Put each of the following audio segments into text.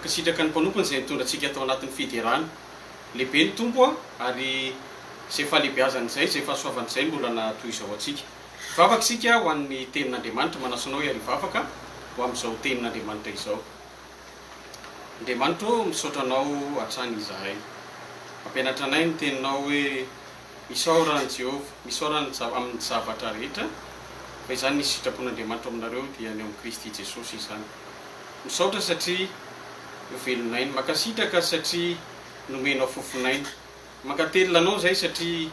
Mankasitraka ny mpanompony izay nitondra antsika tao anatin'ny fiderana. Lehibe ny Tompo ary izay fahalehibeazany izay, izay fahasoavany izay mbola nahatoy izao antsika. Hivavaka isika ho an'ny Tenin'Andriamanitra. Manasa anao hiary hivavaka ho amin'izao Tenin'Andriamanitra izao. Andriamanitra ô, misaotra Anao hatrany izahay. Mampianatra anay ny Teninao hoe, Misaora an'i Jehovah, misaora amin'ny zavatra rehetra, fa izany ny sitrapon'Andriamanitra ao aminareo dia ny ao amin'i Kristy Jesosy izany. Misaotra satria velon'aina. Mankasitraka satria nomenao fofon'aina. Mankatelina Anao izahay satria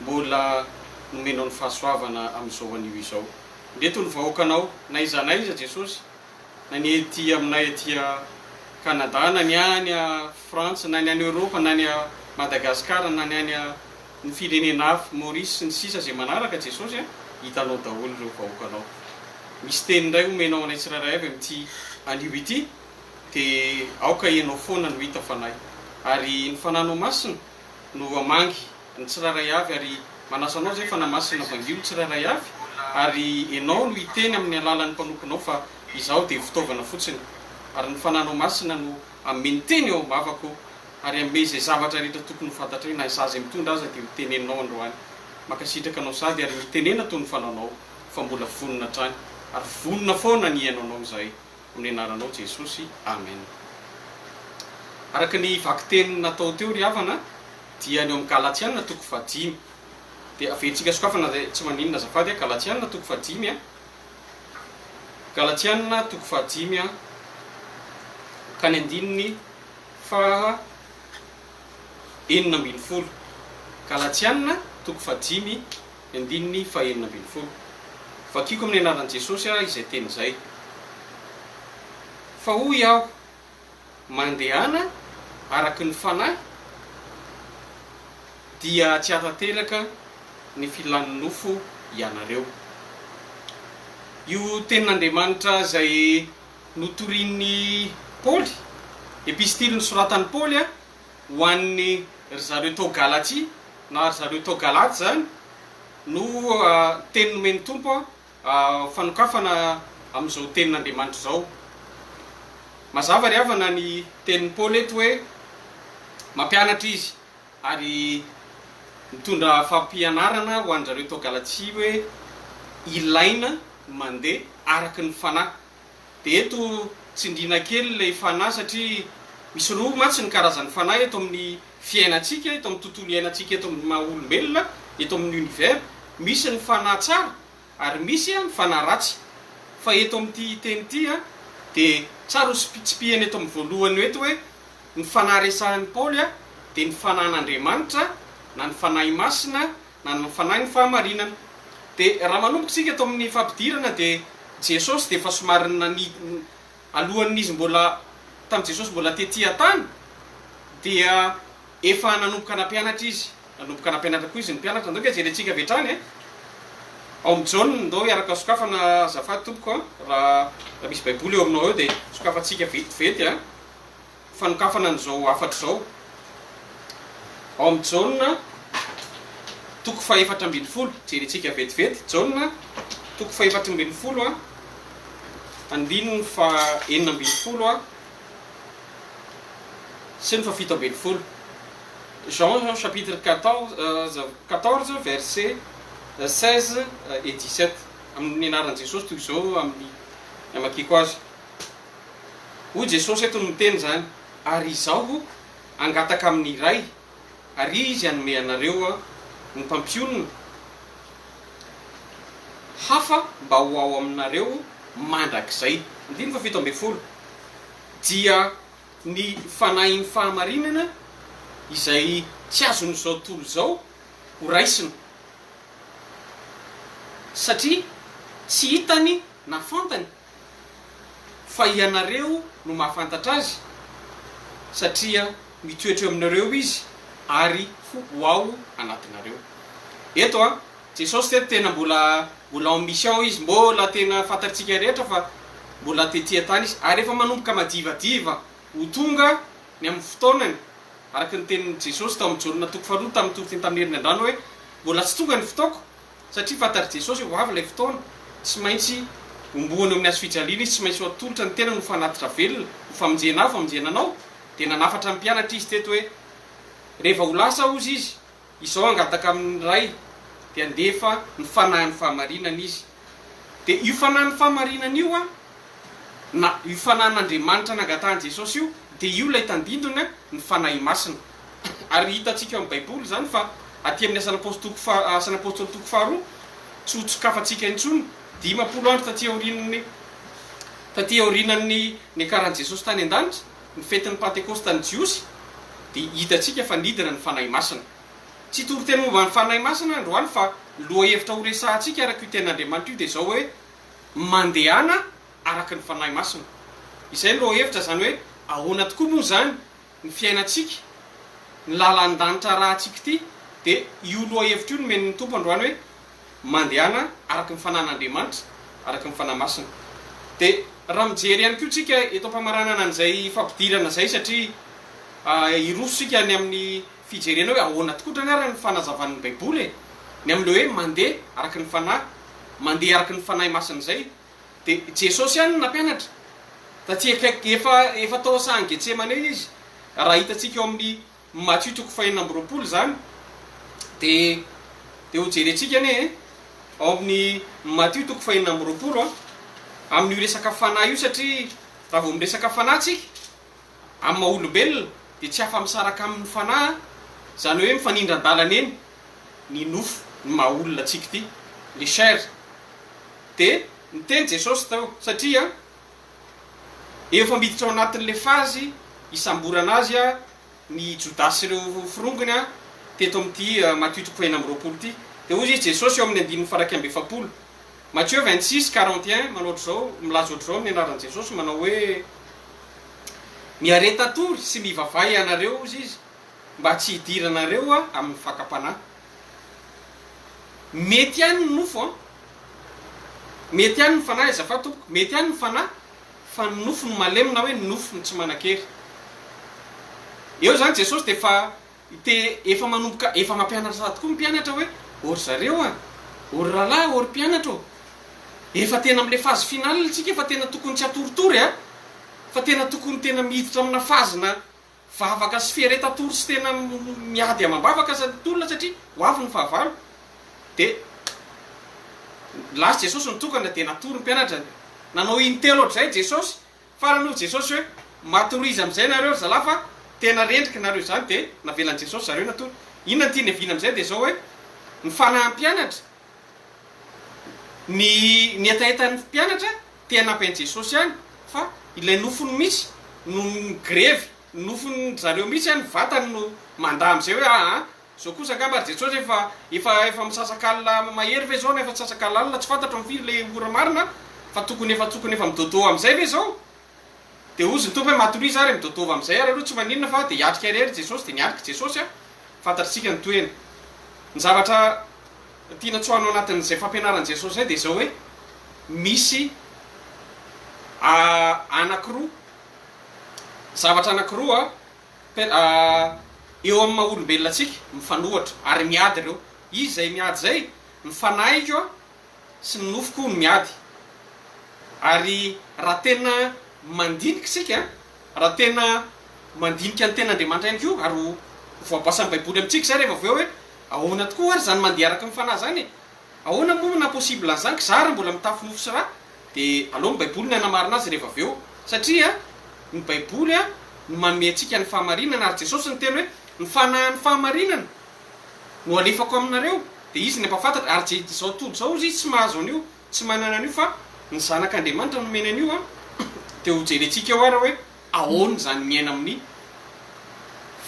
mbola nomenao ny fahasoavana amin'izao anio izao. Ndreto ny vahoakanao, n'aiza n'aiza Jesosy, na ny ety aminay aty Canada, na ny any Frantsa, na ny any Europe, na ny Madagascar, na ny any ny firenena hafa, Maurice sy ny sisa izay manaraka Jesosy a, hitanao daholo ireo vahoakanao. Misy teny indray omenao anay tsirairay avy amin'ity anio ity, dia aoka ianao foana no hita fanahy. Ary ny Fananao Masina no hamangy ny tsirairay avy ary manasa anao izay Fanahy Masina vangio ny tsirairay avy ary ianao no hiteny amin'ny alalan'ny mpanomponao fa izaho dia fitaovana fotsiny ary ny Fananao Masina no hanome ny teny eo am-bavako ary hanome izay zavatra rehetra tokony ho fantatray na izaho izay mitondra aza dia ho teneninao androany. Mankasitraka anao sady ary mitenena toy ny fanaonao fa mbola vonona hatrany ary vonona foana ny hihaino anao izahay. Amin'ny anaranao Jesosy. Amen. Araka ny vakiteny natao teo ry havana dia ny ao amin'ny Galatiana toko fahadimy. Dia averintsika sokafana izay tsy maninona azafady a, Galatiana toko fahadimy a. Galatiana toko fahadimy a, ka ny andininy faha 16. Galatiana toko fahadimy Ny andininy faha-16. Vakiko amin'ny anaran'i Jesosy aho izay teny izay. Fa hoy aho, Mandehana araka ny Fanahy, dia tsy hahatanteraka ny filan'ny nofo ianareo. Io tenin'Andriamanitra izay notorian'i Paoly, epistily nosoratan'i Paoly, ho an'ny ry zareo tao Galatia, na ry zareo tao Galaty izany, no teny nomen'ny Tompo fanokafana amin'izao tenin'Andriamanitra izao. Mazava ry havana ny tenin'i Paoly eto hoe mampianatra izy ary mitondra fampianarana ho an-dry zareo tao Galatia hoe ilaina ny mandeha araka ny fanahy. Dia eto tsindriana kely ilay fanahy satria misy roa mantsy ny karazan'ny fanahy eto amin'ny fiainantsika, eto amin'ny tontolo iainantsika eto amin'ny maha olombelona, eto amin'ny univers. Misy ny fanahy tsara ary misy ny fanahy ratsy. Fa eto amin'ity teny ity dia tsara ho tsipihana eto amin'ny voalohany eto hoe ny fanahy resahin'i Paoly dia ny fanahin'Andriamanitra na ny Fanahy Masina na ny Fanahy ny fahamarinana. Dia raha manomboka isika eto amin'ny fampidirana dia Jesosy dia efa somary nani alohan'izy mbola tamin'i Jesosy mbola tety an-tany dia efa nanomboka nampianatra izy, nanomboka nampianatra koa izy ny mpianatra. Andao ange jerentsika avy hatrany e. Ao amin'ny Jaona, ndao hiaraka sokafana azafady tompoko a, raha raha misy baiboly eo aminao eo dia sokafantsika vetivety a. fanokafana an'izao hafatra izao. Ao amin'ny Jaona toko faha-14, jerentsika vetivety, Jaona toko faha-14, andininy faha-16 sy ny faha-17. Jean chapitre 14 verset 16 et 17. Amin'ny anaran'i Jesosy toy izao amin'ny amakiako azy. Hoy Jesosy eto no miteny izany, Ary Izaho hangataka amin'ny Ray, ary Izy hanome anareo ny Mpampionona hafa mba ho ao aminareo mandrakizay. Andininy faha-17, Dia ny Fanahin'ny fahamarinana izay tsy azon'izao tontolo izao ho raisina, satria tsy hitany na fantany, fa ianareo no mahafantatra azy, satria mitoetra eo aminareo izy ary ho ao anatinareo. Eto an, Jesosy teto tena mbola mbola en mission izy, mbola tena fantatsika rehetra fa mbola tety an-tany izy, ary efa manomboka madivadiva ho tonga ny amin'ny fotoanany, araka ny tenin'i Jesosy tao amin'ny Jaona toko faharoa tamin'ny toriteny tamin'ny heriny andrano hoe, mbola tsy tonga ny fotoako, Satria fantatr'i Jesosy hoe ho avy ilay fotoana tsy maintsy Homboana eo amin'ny hazo fijaliana Izy, tsy maintsy ho atolotra ny tenany ho fanatitra velona, ho famonjena ahy, ho famonjena anao. Dia nanafatra ny mpianatra Izy teto hoe, Rehefa ho lasa hozy Izy, izao hangataka amin'ny Ray, dia handefa ny Fanahin'ny fahamarinana Izy. Dia io Fanahin'ny fahamarinana io an, na io Fanahin'Andriamanitra nangatahan'i Jesosy io, dia io ilay tandindona ny Fanahy Masina. Ary hitantsika ao amin'ny Baiboly izany fa aty amin'ny Asan'ny Apostoly toko faha, Asan'ny Apostoly toko faharoa, tsy ho sokafantsika intsony, 50 andro taty aorian'ny, taty aorianan'ny niakaran'i Jesosy tany an-danitra, ny fetin'ny Pantekostan'ny Jiosy, dia hitantsika fa nidina ny Fanahy Masina. Tsy hitory teny momba ny Fanahy Masina androany fa ny lohahevitra horesahantsika araka io Tenin'Andriamanitra io dia izao hoe, Mandehana araka ny Fanahy Masina. Izay ny lohahevitra, izany hoe ahoana tokoa moa izany ny fiainantsika, ny lalan-danitra arahantsika ity, dia io lohahevitra io nomen'ny Tompo androany hoe mandehana araka ny fanan'Andriamanitra, araka ny Fanahy Masina. Dia raha mijery ihany koa tsika eto am-pamaranana an'izay fampidirana izay satria hiroso tsika any amin'ny fijerena hoe ahoana tokoa otrany ary ny fanazavan'ny Baiboly e, ny amin'ilay hoe mandeha araka ny Fanahy, mandeha araka ny Fanahy Masina izay. Dia Jesosy ihany no nampianatra. Taty akaiky, efa efa tao an-sahan'i Getsemane izy. Raha hitantsika ao amin'ny Matio toko fahenina amby 26 izany, dia dia hojerentsika anie e, ao amin'ny Matio toko fahenina amby 26 an, amin'io resaka fanahy io satria raha vao miresaka fanahy tsika, amin'ny maha olombelona dia tsy afa-misaraka amin'ny fanahy, izany hoe mifanindran-dalana eny ny nofo, ny maha olona antsika ity, le chair. Dia niteny Jesosy tao, satria efa miditra ao anatin'ilay phase hisamborana azy ny Jodasy sy ireo forongony teto amin'ity Matio toko fahenina amby 20 ity. Dia hoy izy Jesosy eo amin'ny andininy faha 41, Matthieu 26, 41, manao ohatr'izao, milaza ohatr'izao amin'ny anaran'i Jesosy, manao hoe, Miareta tory sy mivavaha ianareo, hozy izy, mba tsy hidiranareo amin'ny fakam-panahy. Mety ihany ny nofo an! Mety ihany ny fanahy azafady tompoko, mety ihany ny fanahy fa ny nofo no malemy na hoe ny nofo no tsy manan-kery. Eo izany Jesosy dia efa te efa manomboka efa mampianatra sahady koa ny mpianatra hoe ô ry zareo a! ô ry rahalahy, ô ry mpianatra ô! Efa tena amin'ilay phase finale tsika fa tena tokony tsy hatoritory a! Fa tena tokony tena miditra amina phase-na Vavaka sy fiaretan-tory sy tena miady amam-bavaka sa tolona satria ho avy ny fahavalo. Dia lasa Jesosy nitokana dia natory ny mpianatra. Nanao intelo ohatr'izay Jesosy. Farany hoy Jesosy hoe matoriza amin'izay nareo ry zalahy fa tena rendrika nareo izany dia navelan'i Jesosy zareo natory. Inona no tiany hiaviana amin'izay dia izao hoe ny fanahin'ny mpianatra, ny ny hetahetan'ny mpianatra te hanampy an'i Jesosy ihany fa ilay nofony mihitsy no migrevy, ny nofon-dry zareo mihitsy an, ny vatany no mandà amin'izay hoe aa izao kosa angamba ry Jesosy efa efa efa misasakalina mahery ve izao na efa tsy sasakala alina tsy fantatro amin'ny firy ilay ora marina fa tokony efa tokony efa midôdô amin'izay ve izao? Dia hozy ny Tompo hoe matoriza ary midôdôva amin'izay ary aloha tsy maninona fa dia hiatrika irery Jesosy dia niatrika Jesosy an, fantatr'tsika ny tohiny. Ny zavatra tiana tsoahina ao anatin'izay fampianaran'i Jesosy izay dia izao hoe misy anankiroa, zavatra anankiroa eo amin'ny maha olombelona antsika mifanohitra ary miady ireo. Iza izay miady izay? Ny fanahiko sy ny nofoko no miady. Ary raha tena mandinika isika, raha tena mandinika ny tenin'Andriamanitra ihany koa, ary ho voabasan'ny Baiboly amintsika izay rehefa avy eo hoe ahoana tokoa ary izany mandeha araka ny fanahy izany e? Ahoana moa no naha possible an'izany? Ka za ary mbola mitafy nofo sy ra, dia aleo ny Baiboly no hanamarina azy rehefa avy eo. Satria ny Baiboly no manome antsika ny fahamarinana, ary Jesosy niteny hoe ny fanahin'ny fahamarinana no alefako aminareo, dia izy ny hampafantatra, ary je, izao tontolo izao hozy izy tsy mahazo an'io, tsy manana an'io fa ny zanak'Andriamanitra nomeny an'io an, dia ho jerentsika eo ary hoe ahoana izany miaina amin'ny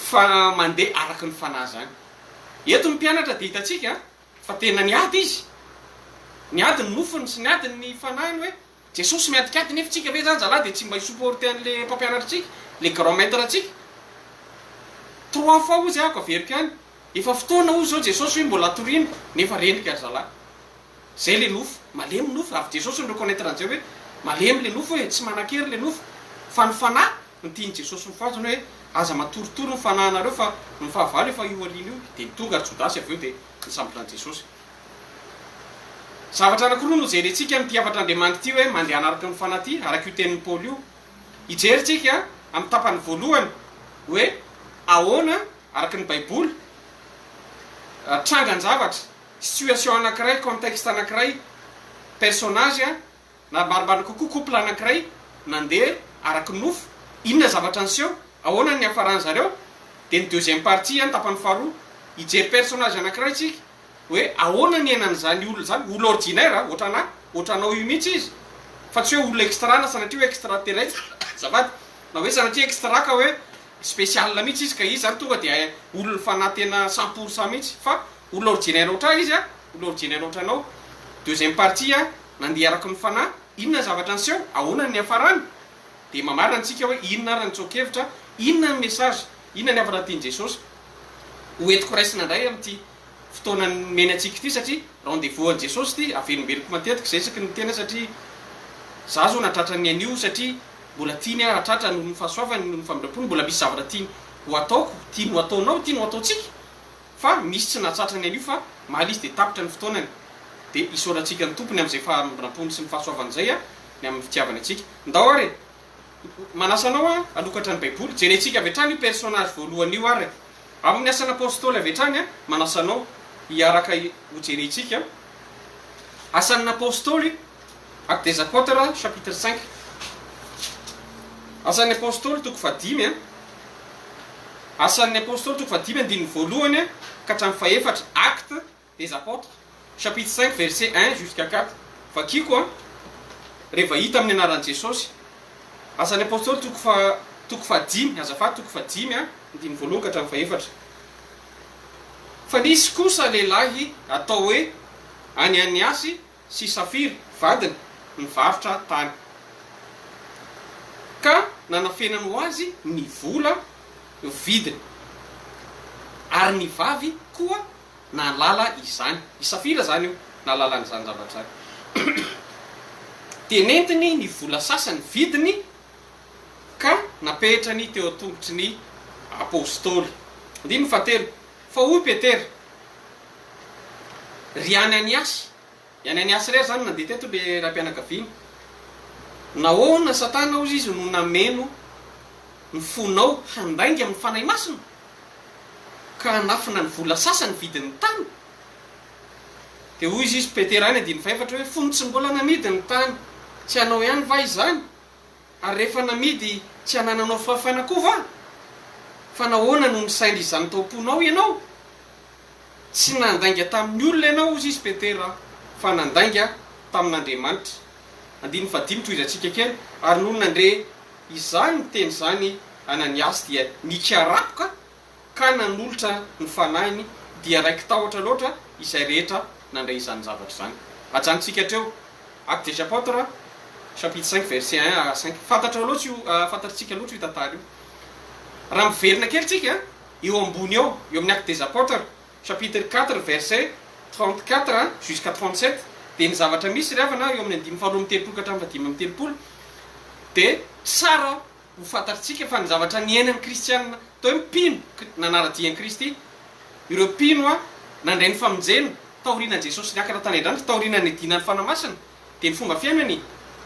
fa mandeha araka ny fanahy izany. Eto ny mpianatra dia hitantsika fa tena niady izy, niady ny nofony sy niady ny fanahiny hoe Jesosy miadikady nefa tsika ve zany zalahy de tsy mba hi supporter anle mpampianatra tsika, le grand maitre tsika. Trois fois ozy ahako averiko ihany, efa fotoana ozy zao Jesosy hoe mbola atoriana nefa rendrika ry zalahy. Zay le nofo, malemy nofo, avy Jesosy ni reconnaitre anzay hoe malemy le nofo e, tsy manankery le nofo, fa ny fanahy no tian'i Jesosy hofohazina hoe aza matoritory ny fanahinareo fa ny fahavalo efa io aoriana io, de tonga ry Jodasy avy eo de nisambotra an'i Jesosy. Zavatra anankiroa no jerentsika amin'ity hafatr'Andriamanitra ity hoe mandehana araka ny fanahy ity, araka io tenin'i Paoly io. Hijery tsika amin'ny tapany voalohany hoe ahoana araka ny Baiboly, trangan-javatra, situation anankiray, contexte anankiray, personnage, na marimarina kokoa couple anankiray nandeha araka ny nofo, inona zavatra niseho, ahoana ny niafaran zareo, dia ny deuxième partie, ny tapany faharoa, hijery personnage anankiray tsika, hoe ahoana ny iainan'izany olona izany, olona ordinaire ohatranà, ohatranao io mihitsy izy, fa tsy hoe olona extra na sanatria hoe extra terrestre, azafady, na hoe sanatria extra ka hoe spécial mihitsy izy ka izy zany tonga dia olon'ny fanahy tena 100% mihitsy, fa olona ordinaire ohatr'ahy izy an, olona ordinaire ohatranao. Deuxième partie an, nandeha araka ny fanahy, inona ny zavatra niseho, ahoana ny niafarany, dia mamarana antsika hoe inona ary ny tsoa-kevitra, inona ny message, inona ny hafatra tian'i Jesosy ho entiko raisina indray amin'ity fotoana nomeny antsika ity satria rendez-vous an'i Jesosy ity, averimberiko matetika izay isaky ny miteny aho satria za zao nahatratra ny anio satria mbola tiany aho hahatratra noho ny fahasoavany, noho ny famindram-pony, mbola misy zavatra tiany ho ataoko, tiany ho ataonao, tiany ho ataontsika fa misy tsy nahatratra ny anio fa maly izy dia tapitra ny fotoanany dia isaorantsika ny Tompony amin'izay famindram-pony sy ny fahasoavany izay ny amin'ny fitiavany antsika. Ndao ary e! Manasa anao aho hanokatra ny Baiboly. Jerentsika avy hatrany io personnage voalohany io ary. Amin'ny Asan'ny Apostoly avy hatrany aho manasa anao hiaraka hojerentsika. Asan'ny Apostoly, Actes des Apôtres, chapitre 5. Asan'ny Apostoly toko fahadimy a. Asan'ny Apostoly toko fahadimy andininy voalohany ka hatramin'ny fahefatra. Actes des Apôtres, chapitre 5 verset 1 jusqu'à 4. Vakiko an, rehefa hita amin'ny anaran'i Jesosy. Asan'ny Apostoly toko faha toko fahadimy, azafady toko fahadimy an, andininy voalohany ka hatramin'ny fahefatra. Fa nisy kosa lehilahy atao hoe Anianiasy sy Safira, vadiny, nivarotra tany. Ka nanafenany ho azy ny vola vidiny. Ary ny vavy koa nahalala izany. I Safira izany io, nahalala an'izany zavatra izany. Dia nentiny ny vola sasany vidiny ka napetrany teo an-tongotry ny Apostoly. Andininy fahatelo, Fa hoy Petera, Ry Ananiasy, i Ananiasy irery izany no nandeha teto, ilay raim-pianakaviana, nahoana Satana, hozy izy, no nameno ny fonao handainga amin'ny Fanahy Masina? ka hanafina ny vola sasany vidin'ny tany. Dia hoy izy, Petera any andininy fahefatra hoe, Fony tsy mbola namidy ny tany, tsy anao ihany va izany? Ary rehefa namidy tsy anananao fahafana koa va? Fa nahoana no nisaina izany tao am-ponao ianao? Tsy nandainga tamin'ny olona ianao, hozy izy, Petera, fa nandainga tamin'Andriamanitra. Andininy fahadimy, tohizantsika kely, Ary nony nandre Izany teny izany Ananiasy dia nikarapoka ka nanolotra ny fanahiny, dia raiki-tahotra loatra izay rehetra nandre izany zavatra izany. Ajanontsika hatreo. Actes des Apôtres, chapitre 5, verset 1 à 5. Fantatrao loatra io, fantatritsika loatra io tantara io. Raha miverina kely tsika, eo ambony eo, eo amin'ny Actes des Apôtres, chapitre 4 verset 34 jusqu'à 37 dia ny zavatra misy ry havana eo amin'ny andininy faharoa amby telopolo ka hatramin'ny fahadimy amby telopolo dia tsara ho fantatritsika fa ny zavatra niainan'ny kristiana atao hoe mpino nanara-dia an'i Kristy ireo mpino a nandray ny famonjena taorianan'i Jesosy niakatra tany an-danitra taorian'ny nidianan'ny Fanahy Masina dia ny fomba fiainany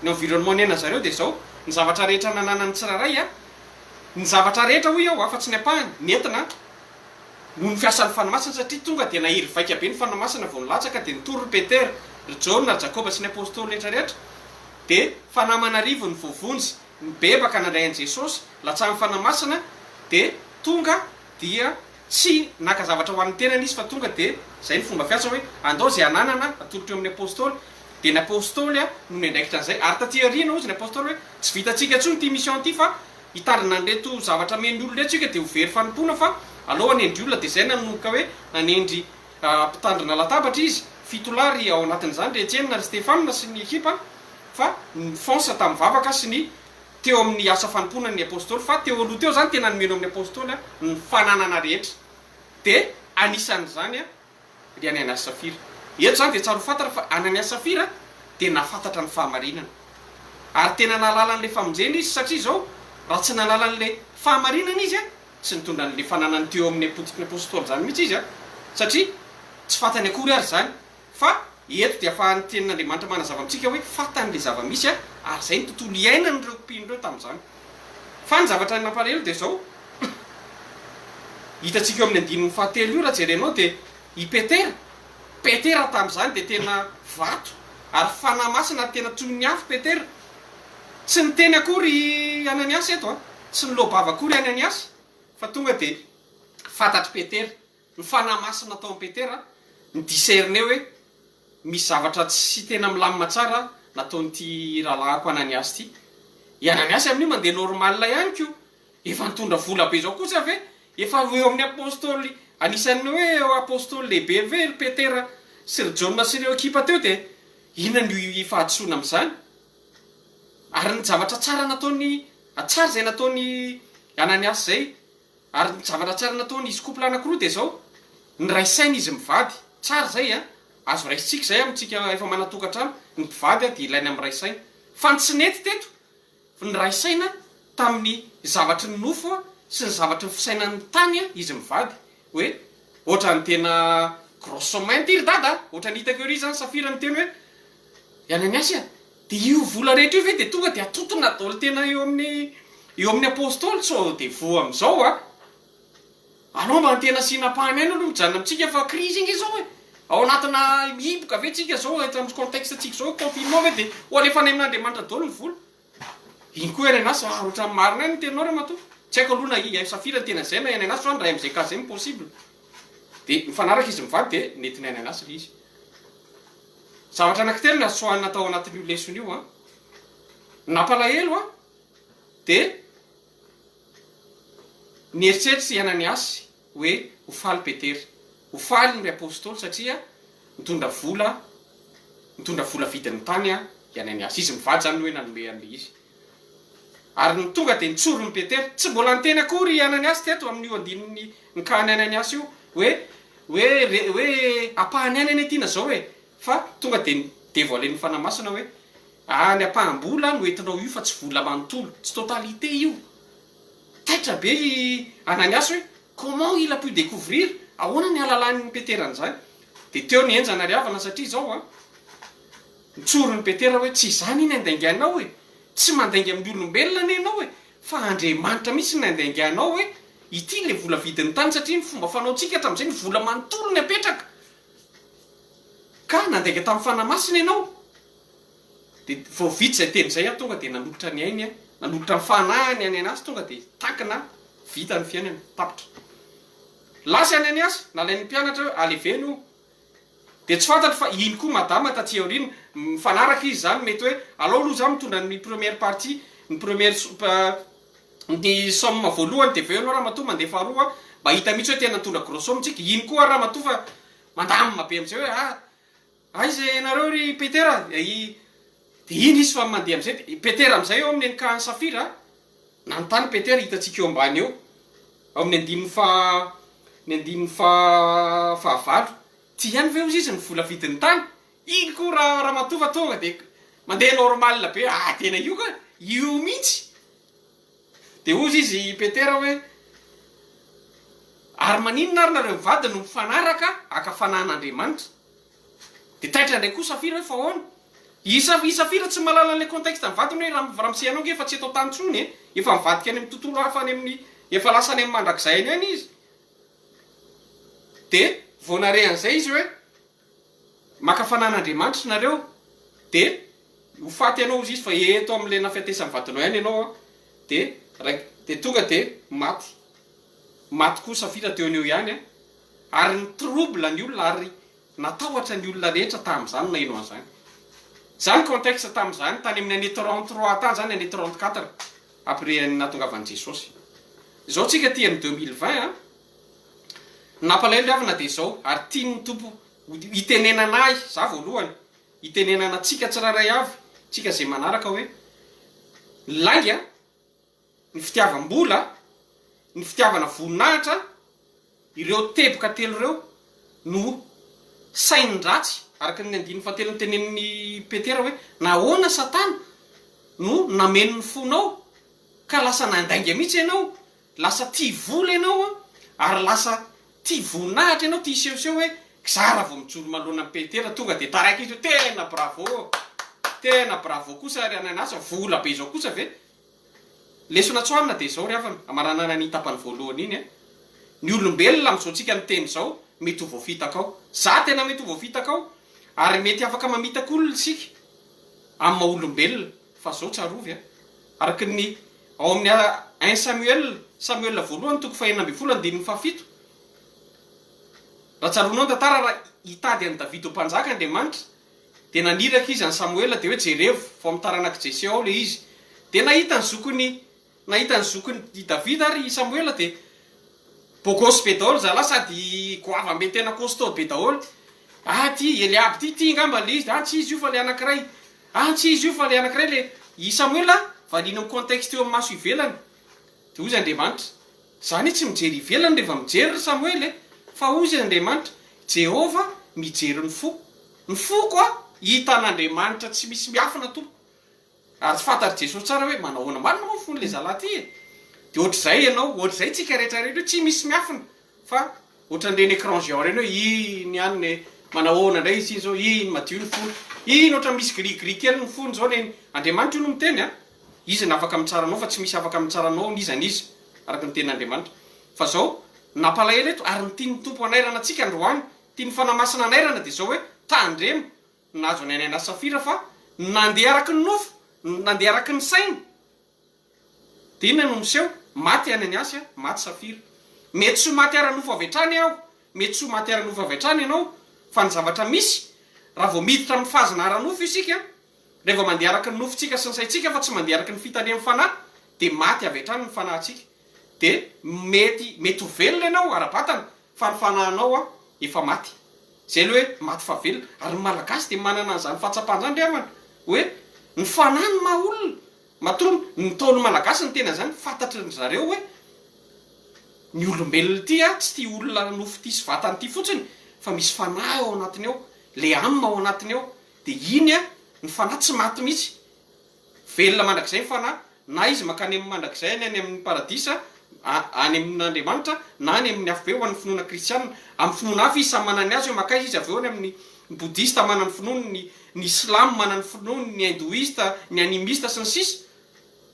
ny environnement niainan'ny zareo dia izao ny zavatra rehetra nananan'ny tsirairay a ny zavatra rehetra hoy aho afa-tsy ny ampahany nentina noho ny fiasan'ny Fanahy Masina satria tonga dia nahery vaika be ny Fanahy Masina vao nilatsaka dia nitory ry Petera, ry Jaona, ry Jakoba sy ny Apostoly rehetra rehetra dia fanahy aman'arivo ny voavonjy nibebaka nandray an'i Jesosy latsahan'ny Fanahy Masina dia tonga dia tsy naka zavatra ho an'ny tenany izy fa tonga dia izay ny fomba fiasa hoe andao izay ananana atolotra eo amin'ny Apostoly dia ny Apostoly no niandraikitra an'izay ary taty aoriana hozy ny Apostoly hoe tsy vitantsika intsony ity mission ity fa Hitandrina an'ireto zavatra amen'ny olona ireto isika dia ho very fanompoana fa aleo hanendry olona dia izay nanomboka hoe nanendry mpitandrina latabatra izy, fitolahy ry ao anatin'izany ry Etienne ry Stefana sy ny ekipa fa nifonsa tamin'ny vavaka sy ny teo amin'ny asa fanompoana ny apostoly fa teo aloha teo izany tena nomena amin'ny apostoly ny fananana rehetra dia anisan'izany ry Ananiasy Safira. Eto izany dia tsara ho fantatra fa Ananiasy Safira dia nahafantatra ny fahamarinana. Ary tena nahalala an'ilay famonjena izy satria izao, raha tsy nahalala an'ilay fahamarinana izy, tsy nitondra an'ilay fananany teo amin'ny apotiky ny apostoly izany mihitsy izy, satria tsy fantany akory ary izany. Fa. eto dia afahan'ny Tenin'Andriamanitra manazava amintsika hoe fantany ilay zava-misy ary izay ny tontolo iainan'ireo mpino ireo tamin'izany. Fa ny zavatra nampalahelo dia izao, hitantsika eo amin'ny andininy fahatelo io raha jerenao dia i Petera, Petera tamin'izany dia tena vato ary Fanahy Masina ary tena toy ny afo Petera. Tsy niteny akory i Ananiasy eto an, tsy niloa-bava akory i Ananiasy fa tonga dia fantatr'i Petera. Ny Fanahy Masina tao amin'i Petera ni-discerner hoe misy zavatra tsy tena milamina tsara nataon'ity rahalahiko Ananiasy ity. I Ananiasy amin'io mandeha normal ihany ko. Efa nitondra vola be izao kosa ve? Efa eo amin'ny apostoly, anisan'ny hoe apostoly lehibe ve ry Petera sy ry Jaona sy ireo ekipa teo dia inona no fahadisoana amin'izany? Ary ny zavatra tsara nataon'i, tsara izay nataon'i Ananiasy izay, Ary ny zavatra tsara nataon izy couple anakiroa dia zao, niray saina izy mivady, tsara zay an, azo raisintsika izay amintsika efa manan-tokantrano, ny mpivady dia ilaina miray saina, fa ny tsy nety teto, niray saina tamin'ny zavatry ny nofo sy ny zavatry ny fisainan'ny tany izy mivady, hoe ohatran'ny tena grosse main ty ry dada a, ohatran'ny hitako ery zany Safira niteny hoe i Ananiasy a, Dia io vola rehetra io ve dia tonga dia atontona daholo tena eo amin'ny eo amin'ny apostoly sao dia voa amin'izao a! Alao mba tena asiana ampahany ihany aloha mijanona amintsika fa crise ange izao e! Ao anatina mihiboka ve tsika izao eto amin'ny contexte tsika izao confinement ve dia ho alefa any amin'Andriamanitra daholo ny vola? Iny koa RNA sa ohatran'ny marina ihany ny teninao ramatoa. Tsy haiko aloha na i Safira ny tena izay na i RNA fa ny ray amin'izay cas izay no possible. Dia mifanaraka izy mivady dia nentin'i RNA ilay izy. Zavatra anankitelo no azo tsoahina tao anatin'io lesona io an. Ny nampalahelo an, dia nieritreritra i Ananiasy hoe ho faly Petera, ho faly ny Apostoly satria nitondra vola, nitondra vola vidin'ny tany i Ananiasy. Izy mivady izany no hoe nanome an'ilay izy. Ary ny tonga dia nitsorin'i Petera. Tsy mbola niteny akory i Ananiasy teto amin'io andininy nikahan'i Ananiasy io hoe hoe re hoe ampahany ihany anie tiana zao e! Fa tonga dia ni-devoiler-n'ny Fanahy Masina hoe ah ny ampaham-bola no entinao io fa tsy vola manontolo, tsy totalité io. Taitra be i Ananiasy hoe comment il a pu découvrir? Ahoana ny halalan'i Petera an'izany? Dia teo ny henjana ry havana satria izao an, nitsorin'i Petera hoe tsy izany iny andainganao e! Tsy mandainga amin'ny olombelona anie ianao e! Fa Andriamanitra mihitsy no nandainganao hoe ity ilay vola vidin'ny tany satria ny fomba fanaontsika hatramin'izay ny vola manontolo ny apetraka. Ka nandainga tamin'ny Fanahy Masina ianao. Dia vao vita izay teny izay aho tonga dia nanolotra ny ainy aho, nanolotra ny fanahiny any an'asa tonga dia tankina vita ny fiainana, tapitra. Lasa any an'asa, nalain'ny mpianatra hoe aleveno io. Dia tsy fantatro fa iny koa madama taty aoriana, mifanaraka izy izany mety hoe alao aloha za mitondra ny première partie, ny première ny somme voalohany dia avy eo ianao ramatoa mandeha faharoa mba hita mihitsy hoe tena nitondra grosse somme tsika, iny koa ary ramatoa fa mandamina be amin'izay hoe ah aiza ianareo ry Petera i dia iny izy fa mandeha amin'izay dia Petera amin'izay eo amin'ny ankahan'i Safira Nanontany Petera, hitantsika eo ambany eo, ao amin'ny andininy faha, ny andininy faha, fahavalo, Tsy ihany ve hozy izy ny vola vidin'ny tany? Iny koa ra, ramatoa fa tonga dia mandeha normal be, ah tena io ka, io mihitsy. Dia hozy izy Petera hoe, Ary maninona ary nareo mivady no mifanaraka haka fanahin'Andriamanitra? Dia taitra indray koa Safira hoe fa ahoana? I Sa- i Safira tsy mahalala an'ilay contexte ny vadiny hoe ram- ramose anao ange efa tsy eto an-tany intsony e, efa nivadika any amin'ny tontolo hafa any amin'ny, efa lasa any amin'ny mandrakizay any ihany izy. Dia vao nare an'izay izy hoe maka fanan'Andriamanitra nareo dia ho faty ianao hozy izy fa eto amin'ilay nahafatesan'ny vadinao ihany ianao an, dia raik- dia tonga dia maty. Maty koa Safira teo no eo ihany an! Ary ni trouble ny olona ary natahotra ny olona rehetra tamin'izany naheno an'izany. Izany contexte tamin'izany tany amin'ny année 33 tany izany année 34 après ny nahatongavan'i Jesosy. Izao tsika aty amin'ny 2020 an! Ny nampalahelo ry havana dia izao ary tian'ny Tompo hitenenana ahy, za voalohany, hitenenana antsika tsirairay avy, tsika izay manaraka hoe ny lainga, ny fitiavam-bola, ny fitiavana voninahitra, ireo teboka telo ireo no sainin-dratsy, araka ny andininy fahatelo notenenin'i Petera hoe, Nahoana Satana no nameno ny fonao ka lasa nandainga mihitsy ianao, lasa tia vola ianao ary lasa tia voninahitra ianao, tia hisehoseho hoe K'za raha vao mijoro manoloana an'i Petera tonga dia taraiky izy hoe tena bravo! Tena bravo kosa ry Ananiasy a! Vola be izao kosa ve? Lesona tsoahina dia izao ry havana, amaranana an'iny tapany voalohany iny a! Ny olombelona amin'izao tsika miteny izao mety ho voafitaka ao. Za tena mety ho voafitaka ao ary mety afaka mamitaka olona isika amin'ny maha olombelona fa izao tsarovy a! Araka ny ao amin'ny un Samuel, Samuel voalohany toko fahenina ambinifolo andininy fahafito, Raha tsaroanao ny tantara, raha hitady an'i Davida ho mpanjaka Andriamanitra, dia naniraka izy an'i Samoela, dia hoe jerevo vao amin'ny taranak'i Jese ao ilay izy. Dia nahita ny zokiny, nahita ny zokin'i i Davida ary i Samoela, dia beau gosse be daholo zalahy sady goavam-be tena costaud be daholo. Ah ty Eliaby ty, ty angamba ilay izy, ah tsy izy io fa ilay anankiray, ah tsy izy io fa ilay anankiray, ilay i Samoela valiana amin'ny contexte eo amin'ny maso ivelany. Dia hoy Andriamanitra, Za anie tsy mijery ivelany rehefa mijery ry Samoela e! Fa hozy Andriamanitra, Jehovah mijery ny fo. Ny foko a, hitan'Andriamanitra tsy misy miafina tompoko. Ary fantatr'i Jesosy tsara hoe manao ahoana marina moa ny fon'ilay zalahy ity e! Dia ohatr'izay ianao, ohatr'izay tsika rehetra rehetra io, tsy misy miafina fa ohatran'ireny écran géant ireny hoe iny ihany e, manao ahoana indray izy iny izao, iny madio ny fony, iny ohatran'ny misy gris gris kely ny fony izao neny. Andriamanitra io no miteny a! Izy no afaka mitsara anao fa tsy misy afaka mitsara anao n'iza n'iza, araka ny tenin'Andriamanitra. Fa zao, ny nampalahelo eto, ary ny tian'ny Tompo hanairana antsika androany, tian'ny Fanahy Masina hanairana dia zao hoe, tandremo, ny nahazo an'i Ananiasy Safira fa nandeha araka ny nofo, nandeha araka ny sainy. Dia inona no miseho? Maty i Ananiasy, maty Safira. Mety tsy ho maty ara-nofo avy hatrany aho, mety tsy ho maty ara-nofo avy hatrany ianao, fa ny zavatra misy, raha vao miditra amin'ny fazina ara-nofo isika, Rehefa mandeha araka ny nofontsika sy ny saintsika fa tsy mandeha araka ny fitarihan'ny Fanahy dia maty avy hatrany ny fanahintsika. Dia mety mety ho velona ianao ara-batana fa ny fanahinao an efa maty. Izay ilay hoe maty fa velona. Ary ny Malagasy dia manana an'izany fahatsapana izany ry havana hoe ny fanahy no maha olona. Matoa ny Ntaolo Malagasy niteny an'izany fantatry ry zareo hoe ny olombelona ity an tsy ity olona nofo ity sy vatana ity fotsiny fa misy fanahy ao anatiny ao, ilay âme ao anatiny ao. Dia iny an, ny fanahy tsy maty mihitsy. Velona mandrakizay ny fanahy, na izy mankany amin'ny mandrakizay any any amin'ny paradisa, any amin'Andriamanitra, na any amin'ny afobe ho an'ny finoana kristiana. Amin'ny finoana hafa izy samy manana ny azy hoe mankaiza izy avy eo any amin'ny ny bodista manana ny finoany, ny ny silamo manana ny finoany, ny hindoista, ny animista sy ny sisa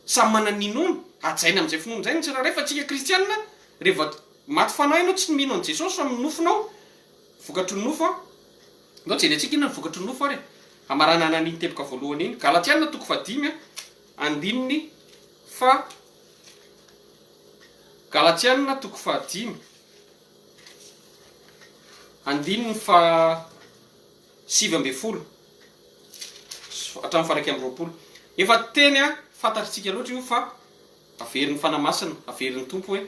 Samy manana ny inoany. Hajaina amin'izay finoany izay ny tsirairay fa tsika kristiana rehefa maty fanahy ianao tsy mino an'i Jesosy fa amin'ny nofonao, vokatry ny nofo an. Ndao jerentsika inona ny vokatry ny nofo ary e. Hamaranana an'iny teboka voalohany iny. Galatiana toko fahadimy andininy faha Galatiana toko fahadimy andininy faha 19 hatramin'ny faha 21. Efa teny fantatritsika loatra io fa Averin'ny Fanahy Masina, averin'ny Tompo hoe,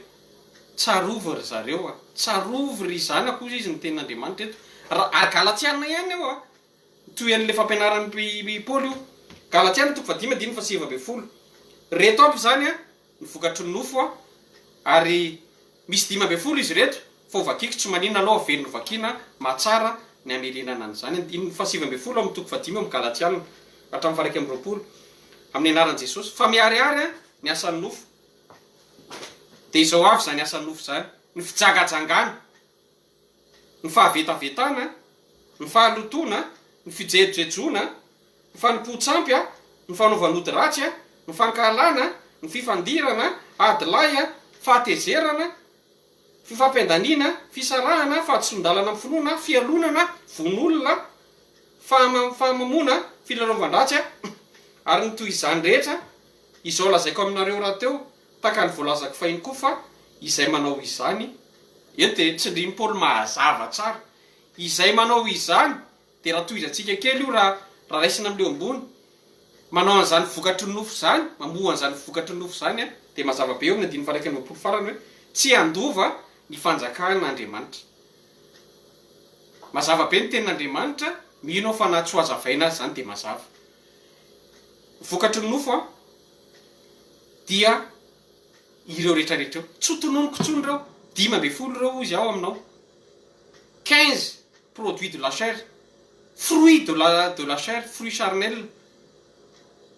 Tsarovy ry zareo a! Tsarovy ry zanako hozy izy ny tenin'Andriamanitra eto. Ra, ary Galatiana ihany io a! Mitohy an'ilay fampianaran'i Paoly io. Galatiana toko fahadimy andininy faha 19. Reto aby izany a, ny vokatry ny nofo a, ary misy 15 izy ireto, fa ho vakiko tsy maninona aloha averina ho vakiana mahatsara ny hamerenana an'izany. Andininy faha 19 amin'ny toko fahadimy ao amin'ny Galatiana, hatramin'ny faha 21. Amin'ny anaran'i Jesosy. Fa miharihary ny asan'ny nofo. Dia izao avy izany asan'ny nofo izany, ny fijangajangana, ny fahavetavetana, ny fahalotoana, ny fijejojejoana, ny fanompoan-tsampy, ny fanaovan'ody ratsy, ny fankahalana, ny fifandirana, ady lahy, fahatezerana, Fifampiandaniana, fisarahana, fahadisoan-dalana amin'ny finoana, fialonana, vono olona, fahamamoana, filalaovan-dratsy, ary ny toy izany rehetra, izao lazaiko aminareo rahateo, tahaka ny voalazako fahiny koa fa izay manao izany, eto dia tsindrin'i Paoly mazava tsara, izay manao izany Dia raha tohizantsika kely io raha raha raisina amin'ilay ambony, manao an'izany vokatry ny nofo izany, mamoha an'izany vokatry ny nofo izany an, dia mazava be eo amin'ny andininy faha-21 farany hoe tsy handova ny fanjakan'Andriamanitra. Mazava be ny tenin'Andriamanitra, mino aho fa na tsy ho hazavaina aza izany dia mazava. Vokatry ny nofo an, dia ireo rehetra rehetra ireo. Tsy ho tononiko intsony ireo, 15 ireo hozy aho aminao. 15 produits de la chair, fruits de la de la chair, fruits charnels,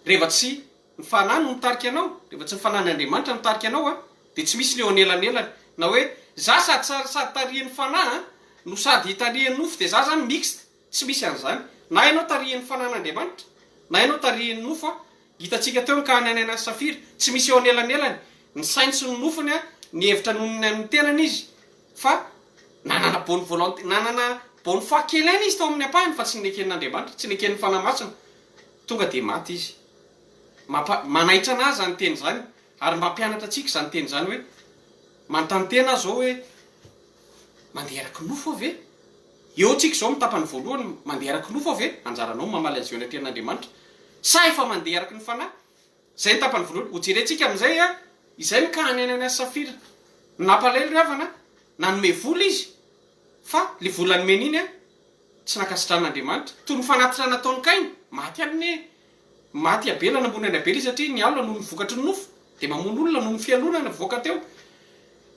reva tsy ny fanahy no mitarika anao, reva tsy ny fanahin'Andriamanitra no mitarika anao an, dia tsy misy ny eo anelanelany, na hoe za sady sady tarihin'ny fanahy an, no sady tarihin'ny nofo dia za zany mixte, tsy misy an'izany. Na ianao tarihin'ny Fanahin'Andriamanitra, na ianao tarihin'ny nofo a, hitantsika teo ny cas an'i Ananiasy sy Safira, tsy misy eo anelanelan, ny sainy sy ny nofony a, nihevitra noho ny an'ny tenany izy fa nanana bonne volonté, nanana bonne foi kely ihany izy tao amin'ny ampahany fa tsy neken'Andriamanitra, tsy neken'ny Fanahy Masina, tonga dia maty izy. Mampa, manaitra an'ahy izany teny izany ary mampianatra antsika izany teny izany hoe, manontany tena aho izao hoe, mandeha araka ny nofo aho ve? Eo tsika izao amin'ny tapany voalohany, mandeha araka ny nofo aho ve? Anjaranao ny mamaly azy eo anatrehan'Andriamanitra. Sa efa mandeha araka ny Fanahy? Izay ny tapany voalohany. Hojerentsika amin'izay izay ny cas an'i Ananiasy Safira. Ny nampalahelo ry havana, nanome vola izy, fa ilay vola nomeny iny tsy nankasitrahan'Andriamanitra. Toy ny fanatitra nataon'i Kaina, maty ihany anie Maty Abela, namono an'i Abela izy satria nialona noho ny vokatry ny nofo, dia mamono olona noho ny fialonana voaka teo.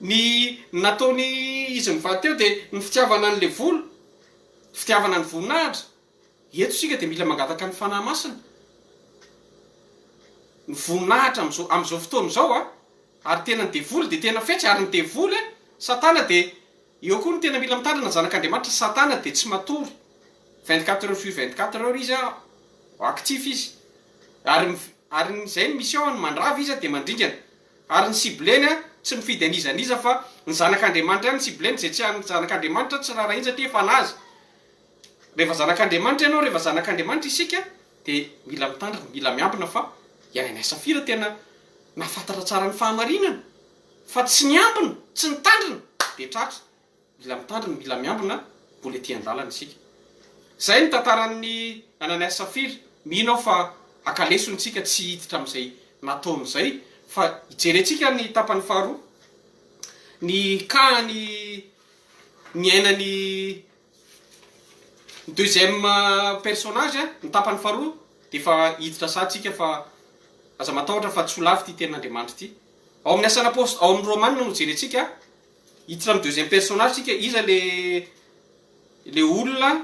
Ny nataony izy mivady teo dia ny fitiavana an'ilay vola, fitiavana ny voninahitra. Eto isika dia mila mangataka ny Fanahy Masina. Ny voninahitra amin'izao amin'izao fotoana izao a, ary tena ny devoly dia tena fetsy, ary ny devoly, satana dia Eo koa no tena mila mitandrina ny zanak'Andriamanitra, satana dia tsy matory, 24 heures sur 24 heures izy an, actif izy, ary ary ny izay ny mission ny mandrava izy dia mandringana, ary ny cibleny an tsy mifidy an'iza n'iza fa ny zanak'Andriamanitra ihany ny cibleny, izay tsy an'ny zanak'Andriamanitra tsy raharahiany satria efa an'azy, rehefa zanak'Andriamanitra ianao, rehefa zanak'Andriamanitra isika dia mila mitandrina, mila miambina fa i Ananias Safira tena nahafantatra tsara ny fahamarinana. Fa tsy niambina, tsy nitandrina dia tratra. Mila mitandrina, mila miambina, mbola ety an-dalana isika. Izay ny tantaran'i Ananiasy Safira. Mino aho fa haka lesona isika tsy hiditra amin'izay nataony izay fa hijerentsika ny tapany faharoa, ny cas ny niainan'i Ny deuxième personnage, ny tapany faharoa dia efa hiditra sahady tsika fa aza matahotra fa tsy ho lavo ity tenin'Andriamanitra ity. Ao amin'ny asan'ny apost- ao amin'ny Romana no jerentsika, hiditra amin'ny deuxième personnage tsika, iza le le olona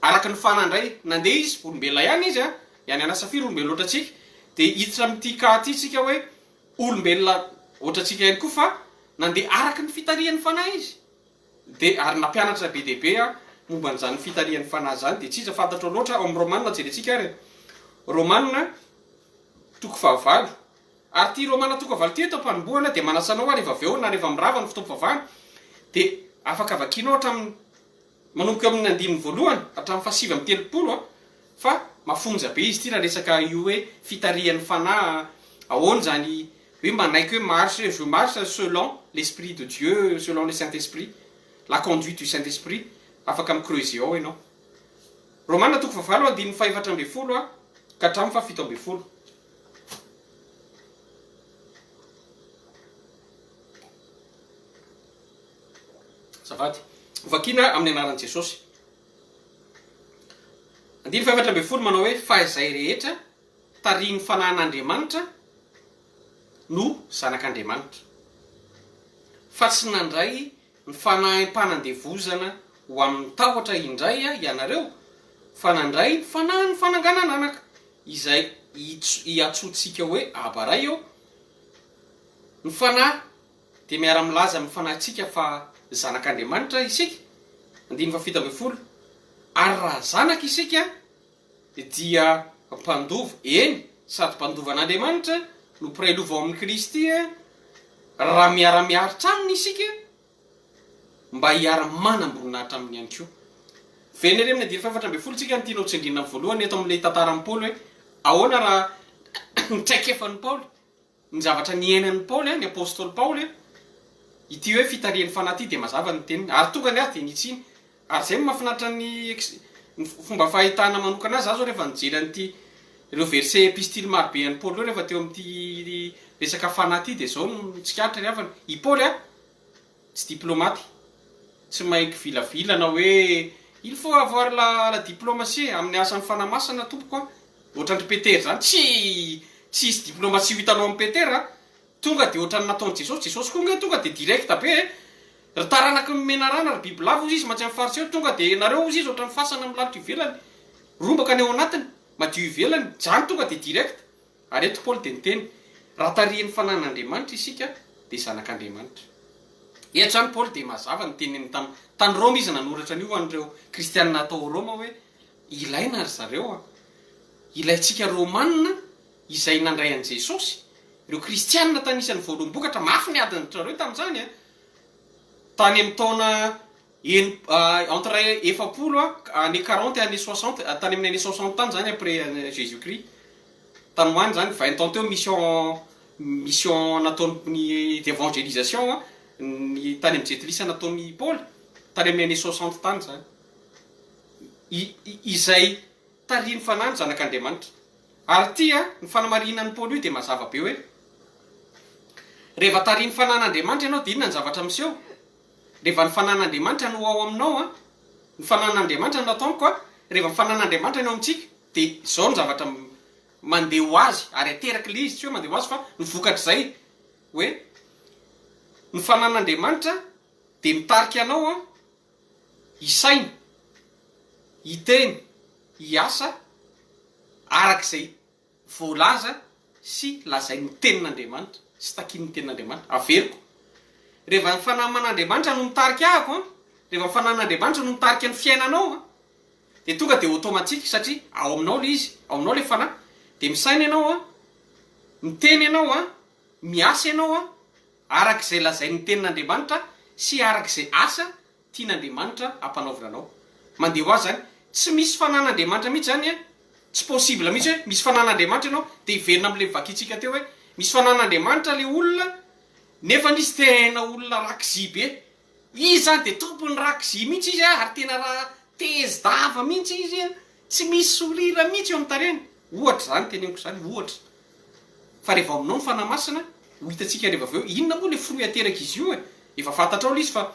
araka ny fanahy indray, nandeha izy, olombelona ihany izy an, i Ananias Safira olombelona ohatrantsika, dia hiditra amin'ity cas ity tsika hoe olombelona ohatrantsika ihany koa fa nandeha araka ny fitarihan'ny fanahy izy. Dia ary nampianatra be dia be aho momba an'izany fitarihan'ny fanahy izany, dia tsy iza fantatrao loatra, ao amin'ny Romana jerentsika ary e. Romana toko fahavalo. Ary ity Romana toko fahavalo ity eto am-panombohana dia manasa anao aho rehefa avy eo na rehefa mirava ny fotoam-pivavahana dia afaka vakianao hatramin'ny manomboka eo amin'ny andininy voalohany hatramin'ny fahasivy amby 30 a, fa mafonja be izy ity raha resaka io hoe fitarihan'ny fanahy, ahoana izany hoe manaiky hoe marche, je marche selon l'esprit de Dieu, selon le Saint Esprit, la conduite du Saint Esprit, afaka mi-creuser ao ianao. Romana toko fahavalo andininy faha-14 ka hatramin'ny faha-17. Azafady. Hovakina amin'ny anaran'i Jesosy. Andininy faha-14 manao hoe fa izay rehetra tarihin'ny Fanahin'Andriamanitra no zanak'Andriamanitra, fa tsy nandray ny fanahim-panandevozana ho amin'ny tahotra indray ianareo, fa nandray ny fanahin'ny fananganan'anaka, izay iantsoantsika hoe Aba Ray ô. Ny Fanahy dia miara-milaza amin'ny fanahintsika fa zanak'Andriamanitra isika, andininy faha-17, ary raha zanaka isika, dia mpandova, eny, sady mpandova an'Andriamanitra no mpiray lova ao amin'i Kristy, raha miara-miaritra aminy isika, mba hiara-manam-boninahitra aminy ihany koa. Miverina ery amin'ny andininy faha-14 tsika, ny tiana hotsindriana amin'ny voalohany eto amin'ilay tantaran'i Paoly hoe, ahoana raha ny traikefan'i Paoly, Ny zavatra niainan'i Paoly, ny apostoly Paoly, ity hoe fitarihan'ny fanahy ity dia mazava ny teniny. Ary tonga ny ahy dia nitsiny. Ary izay no mahafinaritra ny ny fomba fahitana manokana azy. Za zao rehefa nijery an'ity ireo verset epistily maro be an'i Paoly ireo rehefa teo amin'ity resaka fanahy ity dia izao no tsikaritra ry havana. I Paoly a, Tsy diplomaty, tsy mahay kivilavila na hoe il faut avoir la la diplomatie amin'ny asan'ny Fanahy Masina tompoko a! Ohatran-dry Petera izany, tsy tsy hisy diplomatie ho hitanao amin'i Petera a! Tonga dia ohatran'ny nataon'i Jesosy, Jesosy koa ange tonga dia direct be e! Ry taranaky ny menarana, ry bibilava hozy izy mantsy amin'ny Fariseo, tonga dia nareo hozy izy ohatran'ny fasana milalotra ivelany, rombaka ny ao anatiny, madio ivelany, izany tonga dia direct. Ary eto Paoly dia niteny, raha tarihin'ny Fanahin'Andriamanitra isika dia zanak'Andriamanitra. Eto izany Paoly dia mazava ny teniny tam, tany Roma izy nanoratra an'io ho an'ireo kristianina tao Roma hoe, ilaina ry zareo a! Ilaintsika Romanina izay nandray an'i Jesosy, ireo kristianina tany isan'ny voaloham-bokatra, mafy ny adin-dry zareo tamin'izany a! Tany amin'ny taona eny, entre 40 a, années 40 et années 60, tany amin'ny années 60 tany izany après Jésus Christ. Tany ho any izany, 20 ans teo mission mission nataon'ny d'évangélisation ny tany amin'ny jentilisa nataon'i Paoly, tany amin'ny années 60 tany izany. I, izay tarihin'ny Fanahy ny zanak'Andriamanitra. Ary ity an, ny fanamarinan'i Paoly io dia mazava be hoe, rehefa tarihin'ny Fanahin'Andriamanitra ianao dia inona ny zavatra miseho? Rehefa ny Fanahin'Andriamanitra no ao aminao an, ny Fanahin'Andriamanitra no ataoko an, rehefa ny Fanahin'Andriamanitra no ao amintsika dia izao ny zavatra mandeha ho azy ary ateraka ilay izy, tsy hoe mandeha ho azy fa ny vokatr'izay hoe ny Fanahin'Andriamanitra dia mitarika anao an hisaina, hiteny, hiasa araka izay voalaza sy lazain'ny Tenin'Andriamanitra sy takian'ny Tenin'Andriamanitra. Averiko, rehefa ny Fanahy aman'Andriamanitra no mitarika ahako an, rehefa ny Fanahin'Andriamanitra no mitarika ny fiainanao an, dia tonga dia automatique satria ao aminao ilay izy, ao aminao ilay Fanahy, dia misaina ianao an, miteny ianao an, miasa ianao an, araka izay lazain'ny Tenin'Andriamanitra sy araka izay asa tian'Andriamanitra hampanaovina anao. Mandeha ho azy izany. Tsy misy fanan'Andriamanitra mihitsy izany an! Tsy possible mihitsy hoe misy fanan'Andriamanitra ianao dia hiverina amin'ilay vakintsika teo hoe misy fanan'Andriamanitra ilay olona nefa izy tena olona rakzi be. Izy izany dia tompon'ny rakzi mihitsy izy an, ary tena raha tezi-dava mihitsy izy an, tsy misy sourire mihitsy eo amin'ny tarehiny. Ohatra izany teneniko izany, ohatra. Fa rehefa ao aminao ny Fanahy Masina, ho hitantsika rehefa avy eo, inona moa ilay fruit aterak'izy io e? Efa fantatrao ilay izy fa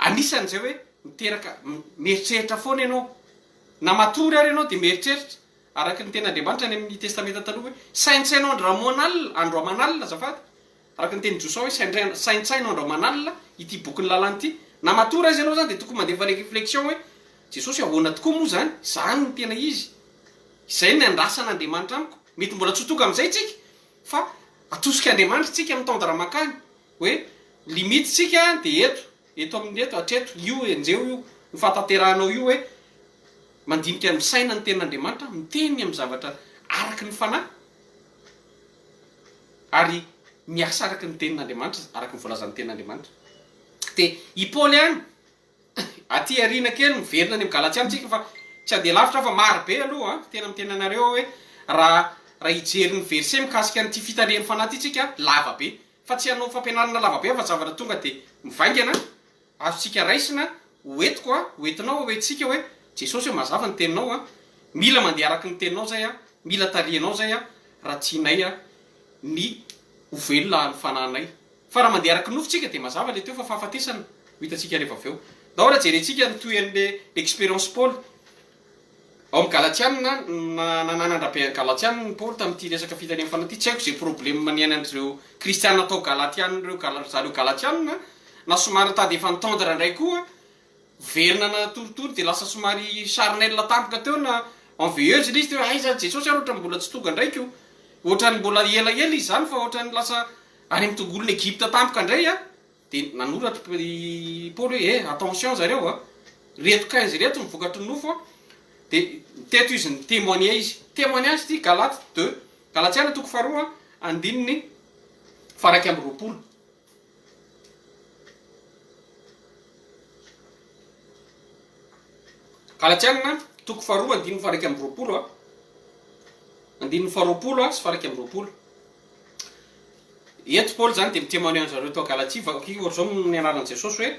anisan'izay hoe miteraka, mieritreritra foana ianao. Na matory ary ianao dia mieritreritra. Araka ny tenin'Andriamanitra any amin'ny Testamenta Taloha hoe, saintsaino andro aman'alina, andro aman'alina azafady, araka ny tenin'i Josoa hoe, saintsaino andro aman'alina ity bokin'ny lalàna ity. Na matory aza ianao izany dia tokony mandefa réflexion hoe, Jesosy ahoana tokoa moa izany? Izany no tena izy. Izay no andrasan'Andriamanitra amiko. Mety mbola tsy ho tonga amin'izay tsika fa atosik'Andriamanitra tsika mi-tendre mankany hoe limite tsika dia eto, eto amin'ny eto, hatreto, io enjeho io, ny fahatanterahanao io hoe mandinika misaina ny tenin'Andriamanitra, miteny amin'ny zavatra araky ny fanahy ary miasa araky ny tenin'Andriamanitra, araky ny voalazan'ny tenin'Andriamanitra. Dia i Paoly ihany Aty aoriana kely miverina any amin'ny Galatiana tsika fa tsy handeha lavitra aho fa maro be aloha an, tena miteny anareo aho hoe raha raha hijery ny verset mikasika an'ity fitarihan'ny fanahy ity tsika lava be fa tsy hanao fampianarana lava be aho fa zavatra tonga dia mivaingana azontsika raisina ho entiko an, ho entinao ho entintsika hoe Jesosy ô mazava ny teninao an, mila mandeha araka ny teninao zay an, mila tarihanao zay an raha tianay an ny ho velona ny fanahinay. Fa raha mandeha araka ny nofo tsika dia mazava le teo fa fahafatesana no hitantsika rehefa avy eo. Ndao raha jerentsika ny tohin'le experience Paoly. Ao amin'ny Galatiana, nananandrabe an'i Galatiana ny Paoly tamin'ity resaka fitarihan'ny fanahy ity. Tsy haiko izay problème niainan'ireo kristiana tao Galatiana ireo ry zareo Galatiana na somary nitady efa ni-tendre indray koa. Miverina natoritory dia lasa somary charnel tampoka teo na en veilleuse ilay izy teo hoe aiza Jesosy ary ohatran'ny mbola tsy tonga indray ko. Ohatran'ny mbola elaela izy izany fa ohatran'ny lasa any amin'ny tongolon'i Egypta tampoka indray a. Dia nanoratra i Paoly hoe eh attention zareo a, ireto 15 ireto ny vokatry ny nofo a. Dia teto izy ni-témoigner izy. Témoignage ity Galates deux, Galatiana toko faharoa andininy faha 21. Galatiana toko faharoa andininy faha 21 a. Andininy faha 20 sy faha 21. Eto Paoly izany dia mi-témoigner an-dry zareo tao Galatia, vakiko ohatr'izao ny anaran'i Jesosy hoe,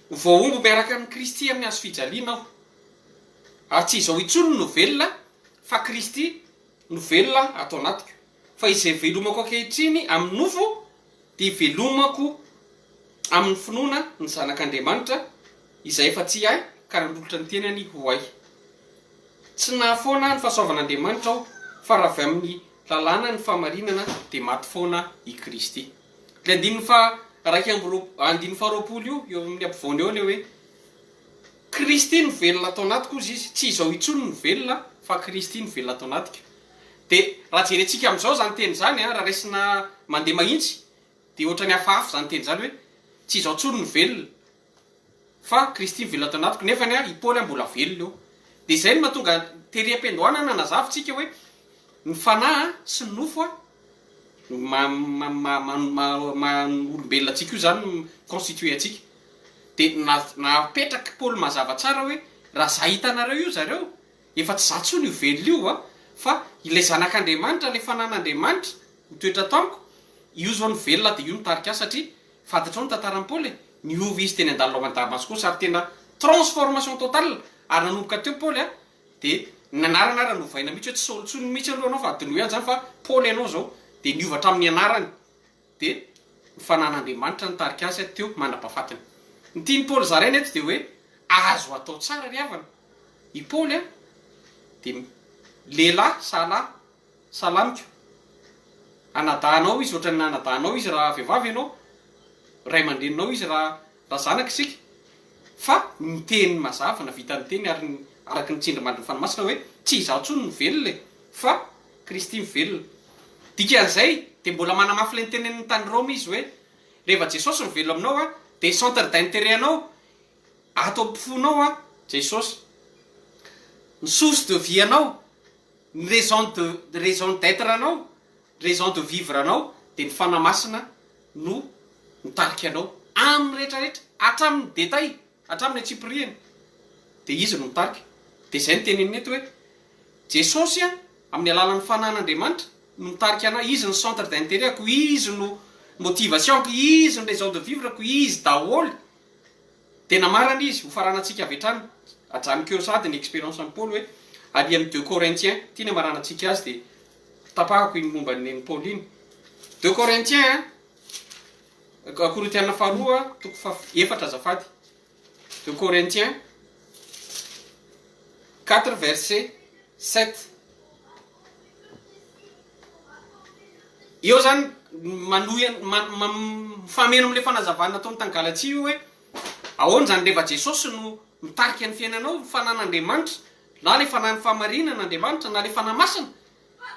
Voahombo miaraka amin'i Kristy amin'ny hazo fijaliana aho. Ary tsy izao intsony no velona, fa Kristy no velona ato anatiko. Fa izay velomako ankehitriny amin'ny nofo, dia velomako amin'ny finoana ny Zanak'Andriamanitra, izay efa tia ahy ka nanolotra ny tenany ho ahy. Tsy nahafoana ny fahasoavan'Andriamanitra aho, fa raha avy amin'ny lalàna ny fahamarinana, dia maty foana i Kristy. Ilay andininy faha 21, andininy faha 20 io, eo amin'ny ampovoany eo ilay hoe, Kristy no velona ato anatiko, hozy izy, tsy izao intsony no velona, fa Kristy no velona ato anatiko. Dia raha jerentsika amin'izao izany teny izany, raha raisina mandeha mahitsy, dia ohatran'ny hafahafa izany teny izany hoe, Tsy izaho intsony no velona fa Kristy mivelona ato anatiko, nefany i Paoly mbola velona eo. Dia izay no mahatonga tery am-piandohana nanazava tsika hoe ny fanahy sy ny nofo no maha olombelona antsika io izany mi-constituer antsika. Dia napetrak'i Paoly mazava tsara hoe raha za hitanareo io zareo, efa tsy za intsony io velona io a, fa ilay zanak'Andriamanitra, ilay fanahin'Andriamanitra mitoetra ato amiko, io izao no velona dia io mitarika ahy satria fantatrao ny tantaran'i Paoly e, niova izy teny an-dalana ho any Damaskosy ary tena transformation totale ary nanomboka teo Paoly a dia ny anarana ary novaina mihitsy hoe tsy Saoly intsony mihitsy aloha ianao fa adinoy any izany fa Paoly ianao izao dia niova hatramin'ny anarany dia ny fanan'Andriamanitra nitarika azy teo mandra-pahafatiny. Ny tian'i Paoly zaraina eto dia hoe azo atao tsara ry havana, i Paoly a dia lehilahy sahala sahala amiko, anadahinao izy ohatran'ny anadahinao izy raha vehivavy ianao, ray aman-dreninao izy raha raha zanaka isika, fa niteny mazava, navita niteny ary araka ny tsindrimandrin'ny Fanahy Masina hoe tsy izaho intsony no velona e, fa Kristy mivelona. Dikan'izay dia mbola manamafy ilay niteneniny tany Roma izy hoe rehefa Jesosy mivelona aminao a, dia centre d'intérêt anao ato am-ponao a Jesosy. Ny source de vie anao, ny raison de raison d'être anao, raison de vivre anao dia ny Fanahy Masina no mitarika anao amin'ny rehetra rehetra, hatramin'ny détail, hatramin'ny antsipirihany dia Izy no mitarika. Dia izay no teneniny eto hoe Jesosy amin'ny alalan'ny Fanahin'Andriamanitra no mitarika anah, Izy no centre d'intérêt-ko, Izy no motivation-ko, Izy no raison de vivre-ko, Izy daholo. Dia namarana izy, ho faranantsika avy hatrany, ajanoko eo sahady ny expérience an'i Paoly hoe, ary amin'ny deux Corinthiens, ity ny hamaranantsika azy dia tapahako iny momba ny nen'i Paoly iny. Deux Corinthiens, Korintiana faharoa, toko faha efatra azafady. Deux Corinthiens 4 verset 7. Eo zany manohy mifameno amin'ilay fanazavana nataony tany Galatia io hoe ahoana izany rehefa Jesosy no mitarika ny fiainanao, ny fanan'Andriamanitra, na ilay fanahin'ny fahamarinana Andriamanitra, na ilay fanahy masina,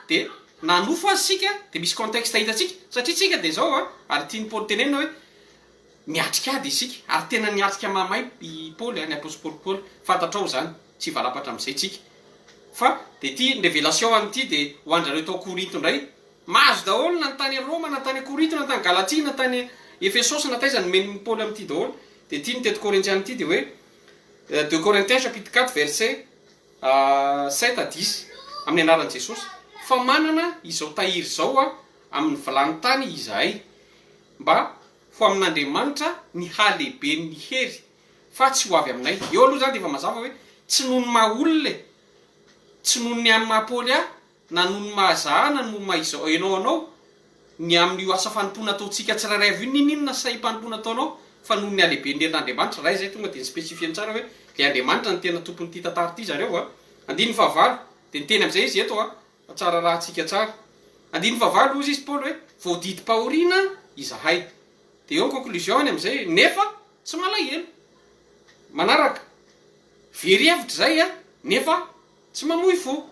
dia na nofo aza isika dia misy contexte hitantsika, satria tsika dia izao an, ary tian'i Paoly tenenina hoe miatrika ady isika, ary tena niatrika mahamay i Paoly, ny apostoly Paoly, fantatrao izany, tsy hivalapatra amin'izay tsika. Fa dia ity ny révélation an'ity dia ho an-drareo tao Korinto indray, mahazo daholo na ny tany Roma na tany Korinto na tany Galatia na tany Efesosy na taiza nomen'i Paoly amin'ity daholo, dia ity ny teto Korintiana ity dia hoe deux Corinthiens chapitre 4 verset 7 à 10, amin'ny anaran'i Jesosy, fa manana izao tahiry izao amin'ny vilany tany izahay, mba ho amin'Andriamanitra ny halehiben'ny hery, fa tsy ho avy aminay. Eo aloha izany dia efa mazava hoe tsy noho ny maha olona e, tsy noho ny amin'ny maha Paoly ahy, na noho ny maha za ahy, na noho ny maha izao ianao anao, ny amin'io asa fanompoana ataontsika tsirairay avy io, n'inon'inona sahim-panompoana ataonao, fa noho ny halehiben'ny herin'Andriamanitra, Ray izay tonga dia ni-specifier-ny tsara hoe ilay Andriamanitra no tena tompon'ity tantara ity zareo a! Andininy fahavalo, dia niteny amin'izay izy eto a, fa tsara rahantsika tsara. Andininy fahavalo, hozy izy Paoly hoe, voadidim-pahoriana izahay. Dia eo ny conclusion-ny amin'izay, nefa tsy malahelo. Manaraka, very hevitra izay a, nefa tsy mamoy fo.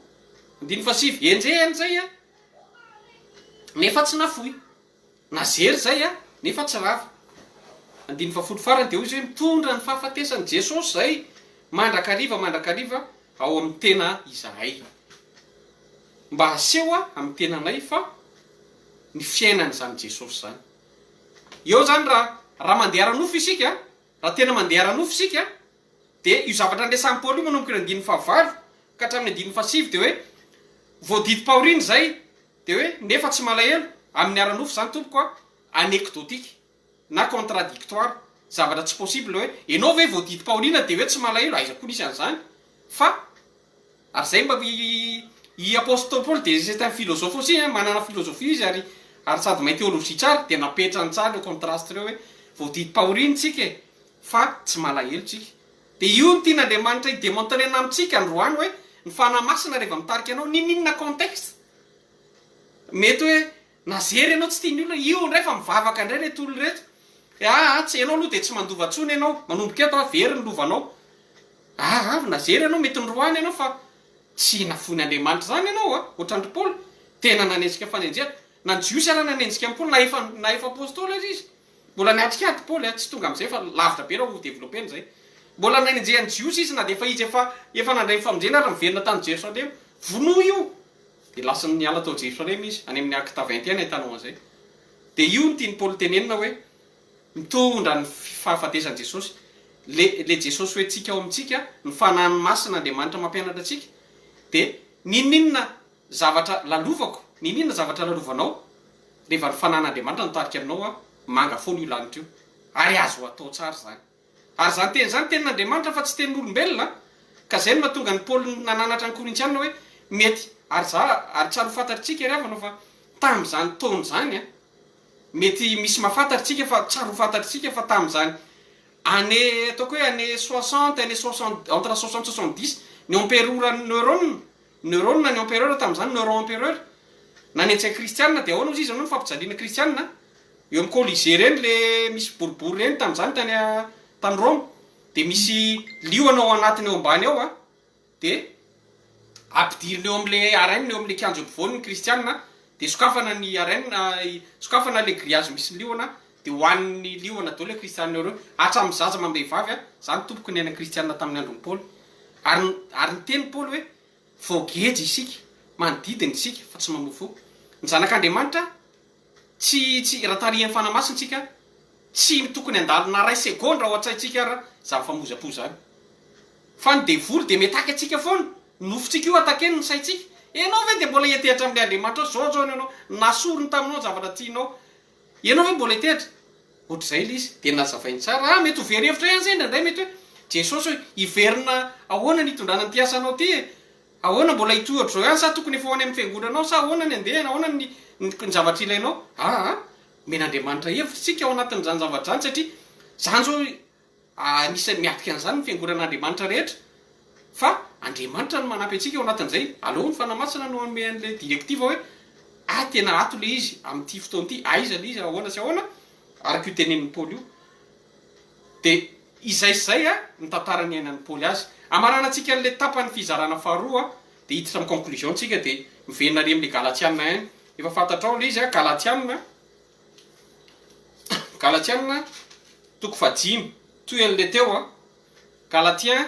Andininy fahasivy, enjehina izay a, nefa tsy nafoy. Nazery izay a, nefa tsy rava. Andininy fahafolo farany dia hoy izy hoe mitondra ny fahafatesan'i Jesosy izay mandrakariva mandrakariva ao amin'ny tena izahay. Mba haseho amin'ny tenanay fa ny fiainan'izany Jesosy izany. Eo izany raha raha mandeha ara-nofo isika, raha tena mandeha ara-nofo isika, dia io zavatra niresahan'i Paoly io manomboka eo andininy fahavalo ka hatramin'ny andininy fahasivy dia hoe voadidim-pahoriana izay Dia hoe nefa tsy malahelo amin'ny ara-nofo izany tompoko a, anecdotique na contradictoire, zavatra tsy possible hoe enao ve voadidim-pahoriana dia hoe tsy malahelo, aiza koa nisy an'izany fa ary izay mba i i apostoly Paoly dia c'est un philosophe aussi hein, manana philosophie izy ary ary sady mahay théologie tsara dia napetrany tsara ireo contraste ireo hoe voadidim-pahoriana tsika e fa tsy malahelo tsika. Dia io no tian'Andriamanitra hi-demontrena amintsika androany hoe ny Fanahy Masina reheva mitarika anao n'inon'inona contexte Mety hoe nazery ianao tsy tian'ny olona, io indray fa mivavaka indray ireto olona ireto. Aa tsy ianao aloha dia tsy mandova intsony ianao, manomboka eto aho very ny lovanao. Aa nazery ianao, mety noroahina ianao fa tsy nafoin'Andriamanitra izany ianao a, ohatran-dry Paoly, tena nanenjika fanenjehana, na ny Jiosy ara nanenjika an'i Paoly na efa na efa apostoly aza izy. Mbola niatrika ady Paoly a, tsy tonga amin'izay fa lavitra be raha ho developper-na izay. Mbola nanenjehan'ny Jiosy izy na dia efa izy efa efa nandray ny famonjena ary niverina tany Jerosalema. Vonoy io! Dia lasa niala tao Jerosalema izy, any amin'ny Actes 21 ahitanao an'izay. Dia io no tian'i Paoly tenenina hoe mitondra ny fahafatesan'i Jesosy. Le le Jesosy hoentintsika ao amintsika, ny Fanahiny Masina Andriamanitra mampianatra antsika, dia n'inon'inona zavatra lalovako, n'inon'inona zavatra lalovanao, rehefa ny Fanahin'Andriamanitra no mitarika aminao an, manga foana io lanitra io. Ary azo atao tsara izany. Ary izany teny izany tenin'Andriamanitra fa tsy tenin'olombelona an! Ka izay no nahatonga an'i Paoly nananatra ny Korintiana hoe mety, ary za, ary tsara ho fantatr'tsika ry havana fa tamin'izany taona izany an, mety misy mahafantatra tsika fa tsara ho fantatr'tsika fa tamin'izany année, ataoko hoe année soixante, année soixante, entre soixante soixante dix, ny emperora Neron, Neron ny empereur tamin'izany, Neuron empereur, nanenjika kristiana dia ahoana ozy izy nanao ny fampijaliana kristiana? Eo amin'ny Colisée ireny le misy boribory ireny tamin'izany tany tany Roma dia misy liona ao anatiny ao ambany ao a, dia ampidirina eo amin'le arène eo amin'le kianja eo ampovoany ny kristiana dia sokafana ny arène, sokafana le grillage misy ny liona dia hohanin'ny liona daholo le kristiana eo ireo, hatramin'ny zaza amam-behivavy a, izany tompoko ny ainan'ny kristiana tamin'ny andron'i Paoly. Ary ary niteny Paoly hoe voageja isika, manodidina isika fa tsy mamoa fo. Ny zanak'Andriamanitra Tsy, tsy, raha tarihan'ny Fanahy Masina isika, tsy tokony handalo na iray segondra ao an-tsaintsika ara izany famoizam-po izany. Fa ny devoly dia miataky antsika foana, ny nofontsika io atakeny ny saintsika. Ianao ve dia mbola hiantehatra amin'ilay Andriamanitrao? Izao izao ianao, nasoriny taminao ny zavatra tianao. Ianao ve mbola hiantehatra? Ohatr'izay ilay izy. Dia nazavainy tsara. Ah, mety ho very hevitra ihany izay indraindray, mety hoe, Jesosy ô, hiverina ahoana ny hitondrana an'ity asanao ity e? Ahoana mbola hitohy ohatr'izao ihany sa tokony efa ho any amin'ny fiangonana ao sa ahoana ny andehana ahoana ny ny zavatra ilainao aa omen'Andriamanitra hevitra isika ao anatin'izany zavatra izany satria izany izao anisan'ny miatrika an'izany ny fiangonan'Andriamanitra rehetra fa Andriamanitra no manampy antsika ao anatin'izay aleo ny Fanahy Masina no hanome an'ilay directive hoe ah tena ato ilay izy amin'ity fotoana ity aiza ilay izy ahoana sy ahoana araka io tenenin'i Paoly io Dia izay sy izay ny tantara niainan'i Paoly azy. Hamaranantsika an'ilay tapany fizarana faharoa dia hiditra amin'ny conclusion tsika dia miverina ary amin'ilay Galatiana ihany. Efa fantatrao ilay izy Galatiana, Galatiana toko fahadimy, toy an'ilay teo Galatiens,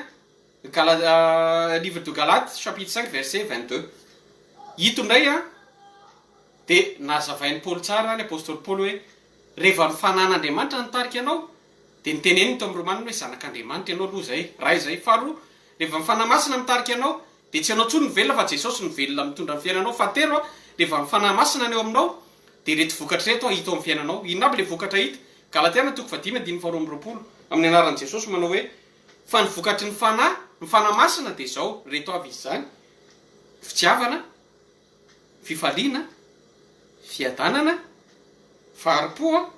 Gala, livre de Galates chapitre 5 verset 22. Ito indray dia nazavain'i Paoly tsara ny apostoly Paoly hoe Reva ny fanan'Andriamanitra nitarika anao, dia noteneniny tao amin'ny Romanina hoe zanak'Andriamanitra ianao aloha izay, iray izay. Faharoa, reva ny Fanahy Masina mitarika anao, dia tsy ianao intsony no velona fa Jesosy no velona mitondra ny fiainanao. Fahatelo, reva ny Fanahy Masina ny eo aminao, dia ireto vokatra ireto hita ao amin'ny fiainanao. Inona aby ilay vokatra hita? Galatiana toko fahadimy andininy faharoa amby roapolo, Amin'ny anaran'i Jesosy manao hoe, Fa ny vokatry ny Fanahy, ny Fanahy Masina dia izao, ireto avy izy izany, fitiavana, fifaliana, fiadanana, fahari-po,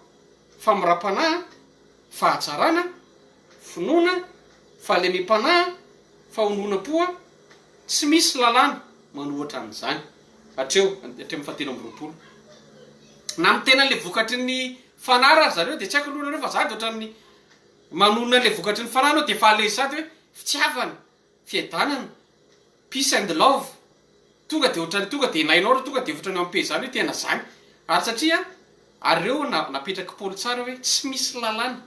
famoram-panahy, fahatsarana, finoana, fahalemem-panahy, fahononam-po, tsy misy lalàna manohatra an'izany. Hatreo, hatreo amin'ny fahatelo amby roapolo. Na miteny an'ilay vokatry ny fanahy ary ry zareo dia tsy haiko aloha nareo fa za dia ohatran'ny manonona an'ilay vokatry ny fanahy anao dia efa à l'aise sady hoe fitiavana, fiadanana, peace and love, Tonga dia ohatran'ny tonga dia nainao ry tonga dia ohatran'ny en paix zany hoe tena zany. Ary satria ary ireo na napetrak'i Paoly tsara hoe tsy misy lalàna.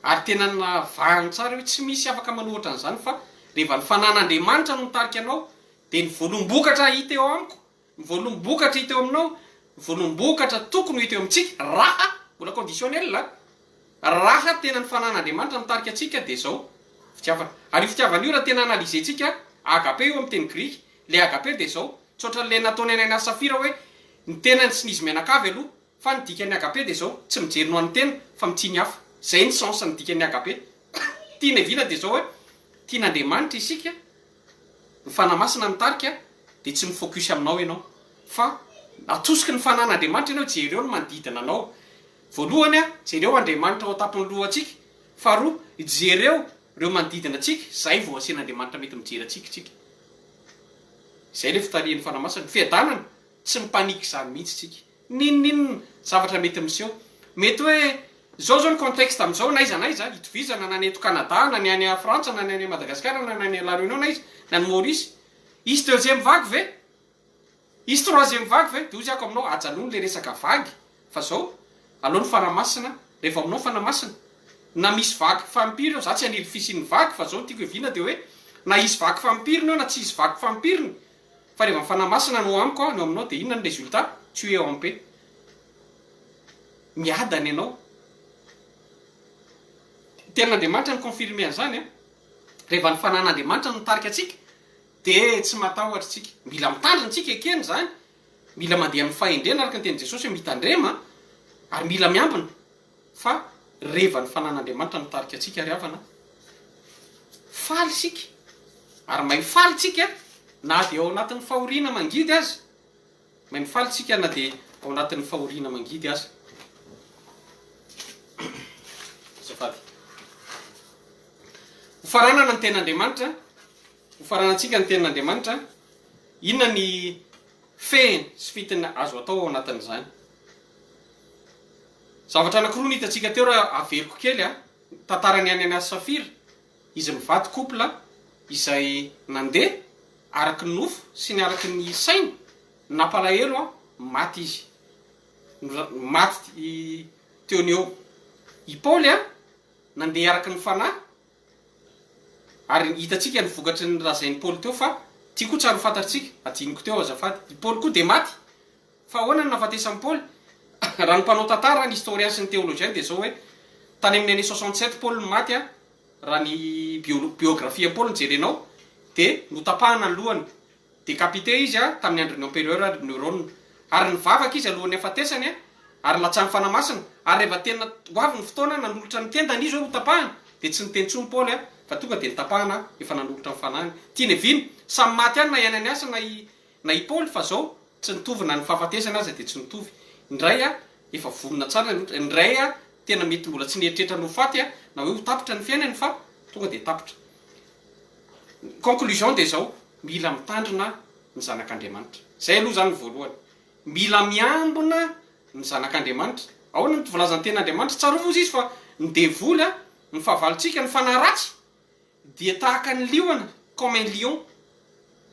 Ary tena navahany tsara hoe tsy misy afaka manohatra an'izany fa reva ny fanan'Andriamanitra no mitarika anao dia ny voaloham-bokatra hita eo amiko, ny voaloham-bokatra hita eo aminao, ny voaloham-bokatra tokony ho hita eo amintsika raha, mbola conditionnel an, Raha tena ny fanan'Andriamanitra mitarika antsika dia izao, fitiavana. Ary io fitiavana io raha tena analyser-tsika, agape io amin'ny teny grika, ilay agape dia izao, tsy ohatran'ilay nataon'i Ananiasy Safira hoe ny tenany sy ny izy mianakavy aloha, fa ny dikan'ny agape dia izao, tsy mijery ny ho an'ny tena fa mitia ny hafa. Izay ny sens ny dikan'ny agape. Tiana hiviana dia izao hoe, tian'Andriamanitra isika, ny Fanahy Masina mitarika dia tsy mi-focus aminao ianao fa atosiky ny Fanahin'Andriamanitra ianao jereo ny manodidina anao. Voalohany a, jereo Andriamanitra ao an-tampon'ny lohantsika. Faharoa, jereo ireo manodidina antsika, izay vao asian'Andriamanitra mety mijery antsika isika. Izay ilay fitarihan'ny Fanahy Masina. Fiadanana, tsy mi-panique izany mihitsy isika. N'inon'inona zavatra mety miseho. Mety hoe izao izao ny contexte amin'izao n'aiza n'aiza, itovizana na ny eto Canada na ny any Frantsa na ny any Madagasikara na ny any La Réunion na aiza, na ny Maurice. Hisy deuxième vague ve? Hisy troisième vague ve? Dia hoy ako aminao, ajanony le resaka vague fa zao, Aleo ny Fanahy Masina, rehefa ao aminao ny Fanahy Masina, na misy vaky fampiry eo, za tsy haniry fisian'ny vaky fa zao no tiako hiaviana dia hoe na hisy vaky fampirina eo na tsy hisy vaky fampirina fa rehefa ny Fanahy Masina no ao amiko no ao aminao dia inona ny résultat? Tu es en paix. Miadana ianao. Tenin'Andriamanitra mi-confirmer an'izany an. Rehefa ny Fanahin'Andriamanitra no mitarika antsika dia tsy matahotra isika. Mila mitandrina isika, ekena izany. Mila mandeha amin'ny fahendrena araka ny tenin'i Jesosy hoe mitandrema ary mila miambina fa reva ny fanan'Andriamanitra mitarika antsika ry havana. Faly isika ary mahay mifaly tsika na dia ao anatin'ny fahoriana mangidy aza. Mahay mifaly tsika na dia ao anatin'ny fahoriana mangidy aza. Azafady. Hofaranana ny tenin'Andriamanitra, hofaranantsika ny tenin'Andriamanitra. Inona ny fehiny sy fitiny azo atao ao anatin'izany? Zavatra anankiroa no hitantsika teo raha averiko kely a, ny tantaran'i Ananiasy sy Safira, izy mivady couple izay nandeha araky ny nofo sy ny araky ny sainy, nampalahelo a, maty izy. Maty teo no eo. I Paoly a, nandeha araky ny fanahy, Ary hitantsika ny vokatry ny lazain'i Paoly teo fa ity koa tsara ho fantatritsika, adinoko teo azafady, i Paoly koa dia maty. Fa ahoana no nahafatesan'i Paoly? Raha ny mpanao tantara, ny historien sy ny théologien dia izao hoe, tany amin'ny année 67 Paoly no maty an, raha ny biographie an'i Paoly no jerenao, dia notapahana ny lohany. Décapité izy tamin'ny andron'ny empereur Neron. Ary nivavaka izy alohan'ny hafatesany ary latsahan'ny Fanahy Masina. Ary rehefa tena ho avy ny fotoana nanolotra ny tendany izy hoe hotapahana, dia tsy niteny intsony Paoly fa tonga dia notapahana efa nanolotra ny fanahiny. Tiany haviana, samy maty ihany na i Ananiasy na i na i Paoly fa zao tsy nitovy na ny fahafatesany aza dia tsy nitovy. Ny iray efa vonona tsara ny ny iray tena mety mbola tsy nieritreritra ny ho faty na hoe ho tapitra ny fiainany fa tonga dia tapitra. Conclusion dia izao, mila mitandrina ny zanak'Andriamanitra. Izay aloha izany ny voalohany. Mila miambina ny zanak'Andriamanitra. Ahoana no voalazan'ny tenin'Andriamanitra? Tsarovy hozy izy fa ny devoly, ny fahavalontsika, ny fanahy ratsy dia tahaka ny liona, comme un lion.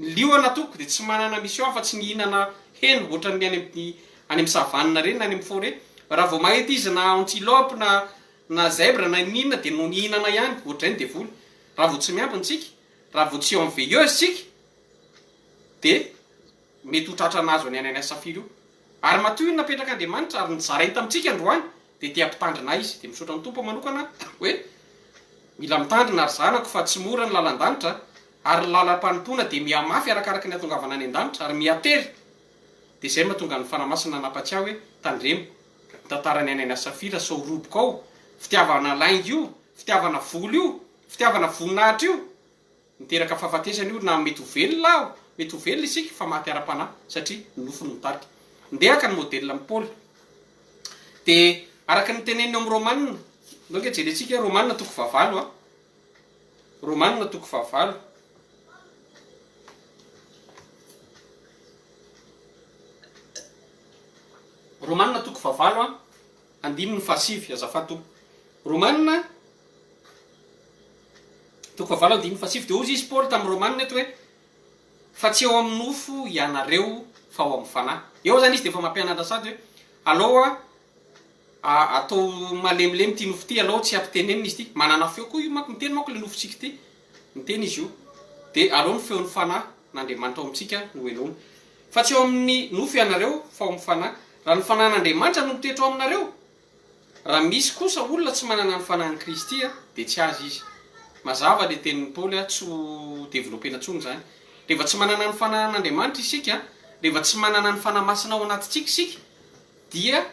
Ny liona tompoko dia tsy manana mission afa-tsy ny hihinana hena ohatran'ny any amin'ny any amin'ny savane ireny na any amin'ny forêt. Raha vao mahita izy na antilope na na zèbre na inona dia no nihinana ihany, ohatr'izay ny devoly. Raha vao tsy miambina tsika, raha vao tsy en veilleuse tsika dia mety ho tratra nahazo an'i Ananiasy Safira io. Ary matoa io napetrak'Andriamanitra ary nozarainy tamintsika androany dia te hampitandrina ahy izy. Dia misaotra ny Tompo manokana hoe mila mitandrina ry zanako fa tsy mora ny lalan-danitra ary ny lalam-panompoana dia mihamafy arakaraky ny hatongavana any an-danitra ary mihatery. Dia izay mahatonga ny Fanahy Masina nampatsiahy hoe tandremo ny tantaran'i Ananiasy Safira sao roboka ao fitiavana lainga io, fitiavana vola io, fitiavana voninahitra io. Miteraka fahafatesana io na mety ho velona aho, mety ho velona isika fa maty ara-panahy satria ny nofo no mitarika. Ndeha haka ny modèle amin'i Paoly. Dia araka ny teneniny ao amin'ny Romana, ndao ange jerentsika Romana toko fahavalo a. Romana toko fahavalo. Romana toko fahavalo a, andininy fahasivy, azafady tompoko. Romana Toko fahavalo andininy fahasivy dia hozy izy Paoly tamin'ny Romana eto hoe, Fa tsy eo amin'ny nofo ianareo fa ao amin'ny fanahy. Eo izany izy dia efa mampianatra sady hoe, alao atao malemilemy ity nofo ity, alao tsy ampitenenina izy ity. Manana feo koa io manko, miteny manko ilay nofontsika ity. Miteny izy io. Dia alao ny feon'ny fanahy n'Andriamanitra ao amintsika no henoina. Fa tsy eo amin'ny nofo ianareo fa ao amin'ny fanahy. Raha ny fanahin'Andriamanitra no mitoetra ao aminareo, Raha misy kosa olona tsy manana ny fanahin'i Kristy dia tsy azy izy. Mazava ilay tenin'i Paoly, tsy ho developena intsony izany. Rehefa tsy manana ny fanahin'Andriamanitra isika, rehefa tsy manana ny Fanahy Masina ao anatintsika isika, dia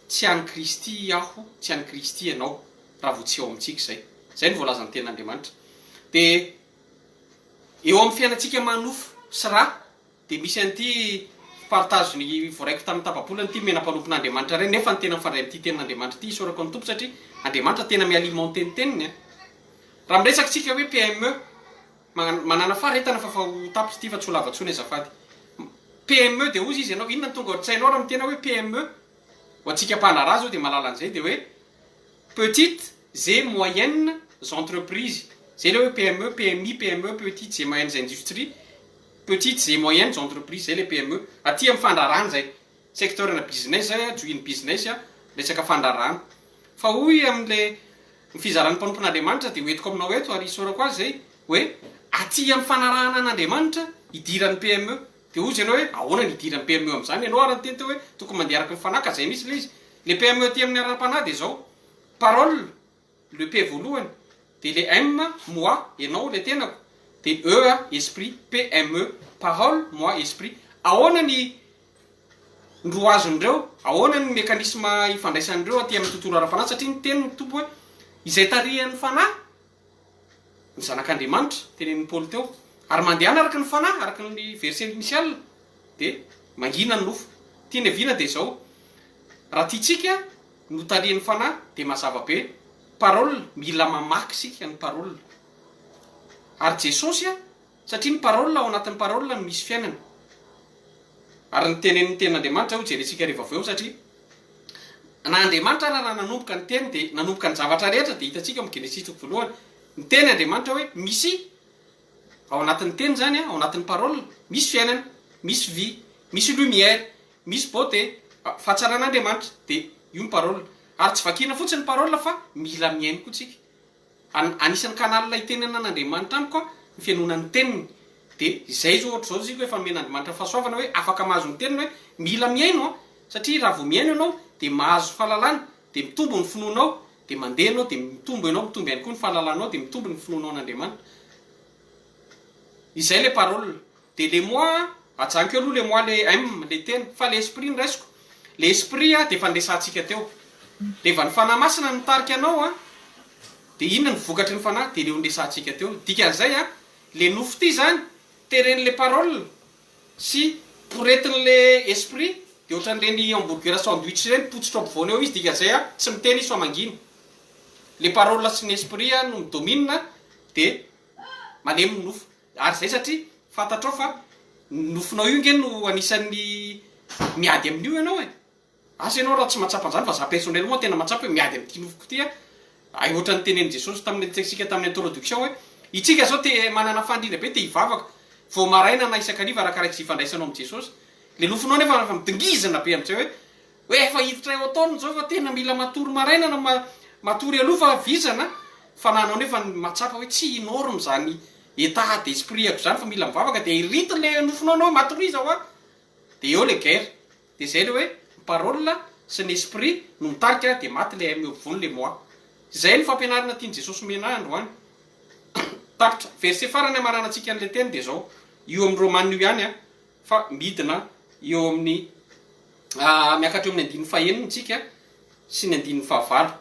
tsy an'i Kristy aho, tsy an'i Kristy ianao, raha vao tsy ao amintsika izay. Izay no voalazan'ny tenin'Andriamanitra. Dia eo amin'ny fiainantsika maha-nofo sy ra, Dia misy an'ity partage ny voaraiko tamin'ny tapa-bolana ity omena mpanompon'Andriamanitra iray nefa ny tena mifandray amin'ity tenin'Andriamanitra ity isaorako ny Tompo satria Andriamanitra tena mi-alimenter ny teniny a! Raha miresaka isika hoe PME, manana faharetana fa fa ho tapitra ity fa tsy ho lava intsony azafady. PME dia hozy izy ianao, inona no tonga ao an-tsainao raha miteny aho hoe PME? Ho antsika mpandraharaha izao dia mahalala an'izay dia hoe Petites et moyennes entreprises, zay le hoe PME, PMI, PME, petites et moyennes industries, petites et moyennes entreprises, zay le PME. Aty amin'ny fandraharahana zay, secteur-na business zay, join business. Resaka fandrarana. Fa hoy amin'le ny fizaran'ny mpanompon'Andriamanitra dia ho entiko aminao eto ary isaorako azy izay hoe aty amin'ny fanarahana an'Andriamanitra idiran'ny PME. Dia hozy ianao hoe ahoana ny idiran'ny PME amin'izany? Ianao ary niteny teo hoe tokony mandeha araka ny fanahy ka izay mihitsy ilay izy. Le PME aty amin'ny ara-panahy dia izao, parole, le P voalohany, dia le M, moi, ianao, ilay tenako, dia E, esprit, PME, parole, moi, esprit. Ahoana ny Ny roa azon'ireo, ahoana ny mécanisme ifandraisan'ireo aty amin'ny tontolo ara-panahy satria niteny ny Tompo hoe izay tarihan'ny Fanahy ny zanak'Andriamanitra, tenenin'i Paoly teo, ary mandehana araka ny Fanahy, araka ny verset initial, dia mangina ny nofo. Tiany haviana dia izao, raha tiantsika ny ho tarihan'ny Fanahy dia mazava be, parole, mila mamaky isika ny parole. Ary Jesosy Satria ny parole ao anatin'ny parole no misy fiainana. Ary ny tenenin'ny tenin'Andriamanitra ho jerentsika rehefa avy eo satria na Andriamanitra ara raha nanomboka ny teny dia nanomboka ny zavatra rehetra dia hitantsika ao amin'ny Genesisy toko voalohany. Niteny Andriamanitra hoe misy ao anatin'ny teny izany ao anatin'ny parole misy fiainana, misy vie, misy lumière, misy beauté, fahatsaran'Andriamanitra dia io ny parole. Ary tsy vakiana fotsiny ny parole fa mila mihaino koa tsika. An, anisan'ny canal itenenana an'Andriamanitra amiko an, ny fihainoana ny teniny. Dia izay izao ohatra izao ziko efa nomen'Andriamanitra fahasoavana hoe afaka mahazo ny teniny hoe mila mihaino an, satria raha vao mihaino ianao dia mahazo fahalalana, dia mitombo ny finoanao, dia mandeha ianao dia mitombo ianao, mitombo ihany koa ny fahalalanao dia mitombo ny finoanao an'Andriamanitra. Izay ilay parole. Dia le moi, ajanoko eo aloha le moi le M, le teny, fa le esprit no raisiko. Le esprit dia efa niresahantsika teo. Reva ny Fanahy Masina no mitarika anao an, dia inona no vokatry ny Fanahy? Dia ireo niresahantsika teo. Dikan'izay an, le nofo ity izany, teren'le parole sy poretin'le esprit, dia ohatran'ireny hamburger sandwich ireny, potsitra ao ampovoany ao izy, dikan'izay an, tsy miteny izy fa mangina. Le parole sy ny esprit no mi-domine dia malemy ny nofo. Ary izay satria fantatrao fa ny nofinao io nge no anisan'ny miady amin'io ianao e! Asa ianao raha tsy mahatsapa an'izany fa za personnellement tena mahatsapa hoe miady amin'ity nofoko ity aho. Hay ohatran'ny tenenin'i Jesosy tamin'ny antsika tamin'ny introduction hoe itsika zao te manana faniriana be te hivavaka vao maraina na isan-kariva arakaraka izay ifandraisanao amin'i Jesosy. Le nofinao nefa efa midongizina be amin'izay hoe Hoe efa hiditra eo automne zao fa tena mila matory maraina na matory aloha fa vizana fa na anao nefa mahatsapa hoe tsy norme zany etat d'esprit ako zany fa mila mivavaka de irito le nofinao anao hoe matoriza hoa de eo le guerre de zay le hoe ny parole sy ny esprit no mitarika de maty le M eo ampovoany le moi zay no fampianarana tian'i Jesosy omena ahy androany tapitra verset farany hamaranantsika an'le teny de zao io amin'ny Romana io ihany an Fa midina eo amin'ny miakatra eo amin'ny andininy fahenina isika sy ny andininy fahavalo.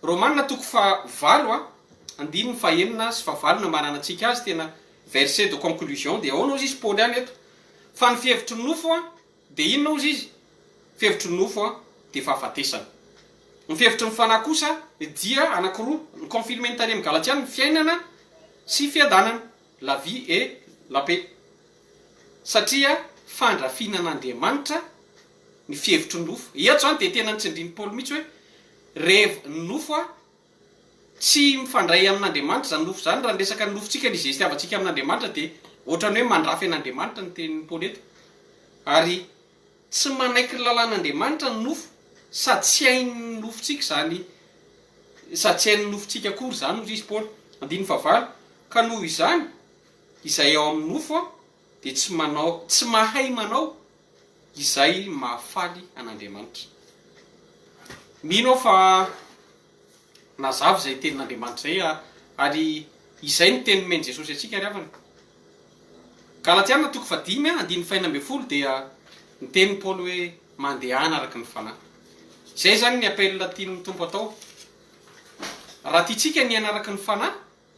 Romana toko fahavalo andininy fahenina sy fahavalo no amaranantsika azy, tena verset de conclusion dia ahoana hozy izy Paoly any eto? Fa ny fihevitry ny nofo dia inona hozy izy? Fihevitry ny nofo dia fahafatesana. Ny fihevitry ny fanahy kosa dia anankiroa, ni-confirmer ny tany amin'ny Galatiana, ny fiainana sy fiadanana, la vie et la paix. Satria fandrafiana an'Andriamanitra ny fihevitry ny nofo. Eto izany dia tena notsindrin'i Paoly mihitsy hoe rehev ny nofo a, tsy mifandray amin'Andriamanitra izany nofo izany, raha ny resaka ny nofontsika, ny izestiavantsika amin'Andriamanitra dia ohatran'ny hoe mandrafy an'Andriamanitra ny tenin'i Paoly eto. Ary tsy manaiky ny lalàn'Andriamanitra ny nofo, sady tsy hain'ny nofontsika izany, sady tsy hain'ny nofontsika akory izany hozy izy Paoly. Andininy fahavalo, ka noho izany, Izay ao amin'ny nofo dia tsy manao, tsy mahay manao izay mahafaly an'Andriamanitra. Mino aho fa nazava izay tenin'Andriamanitra izay ary izay no teny nomen'i Jesosy antsika ry havana. Galatiana toko fahadimy andininy fahenina ambin'ny folo dia niteny Paoly hoe mandehana araka ny fanahy. Izay izany ny appel tian'ny Tompo atao. Raha tiantsika ny hiaina araka ny fanahy,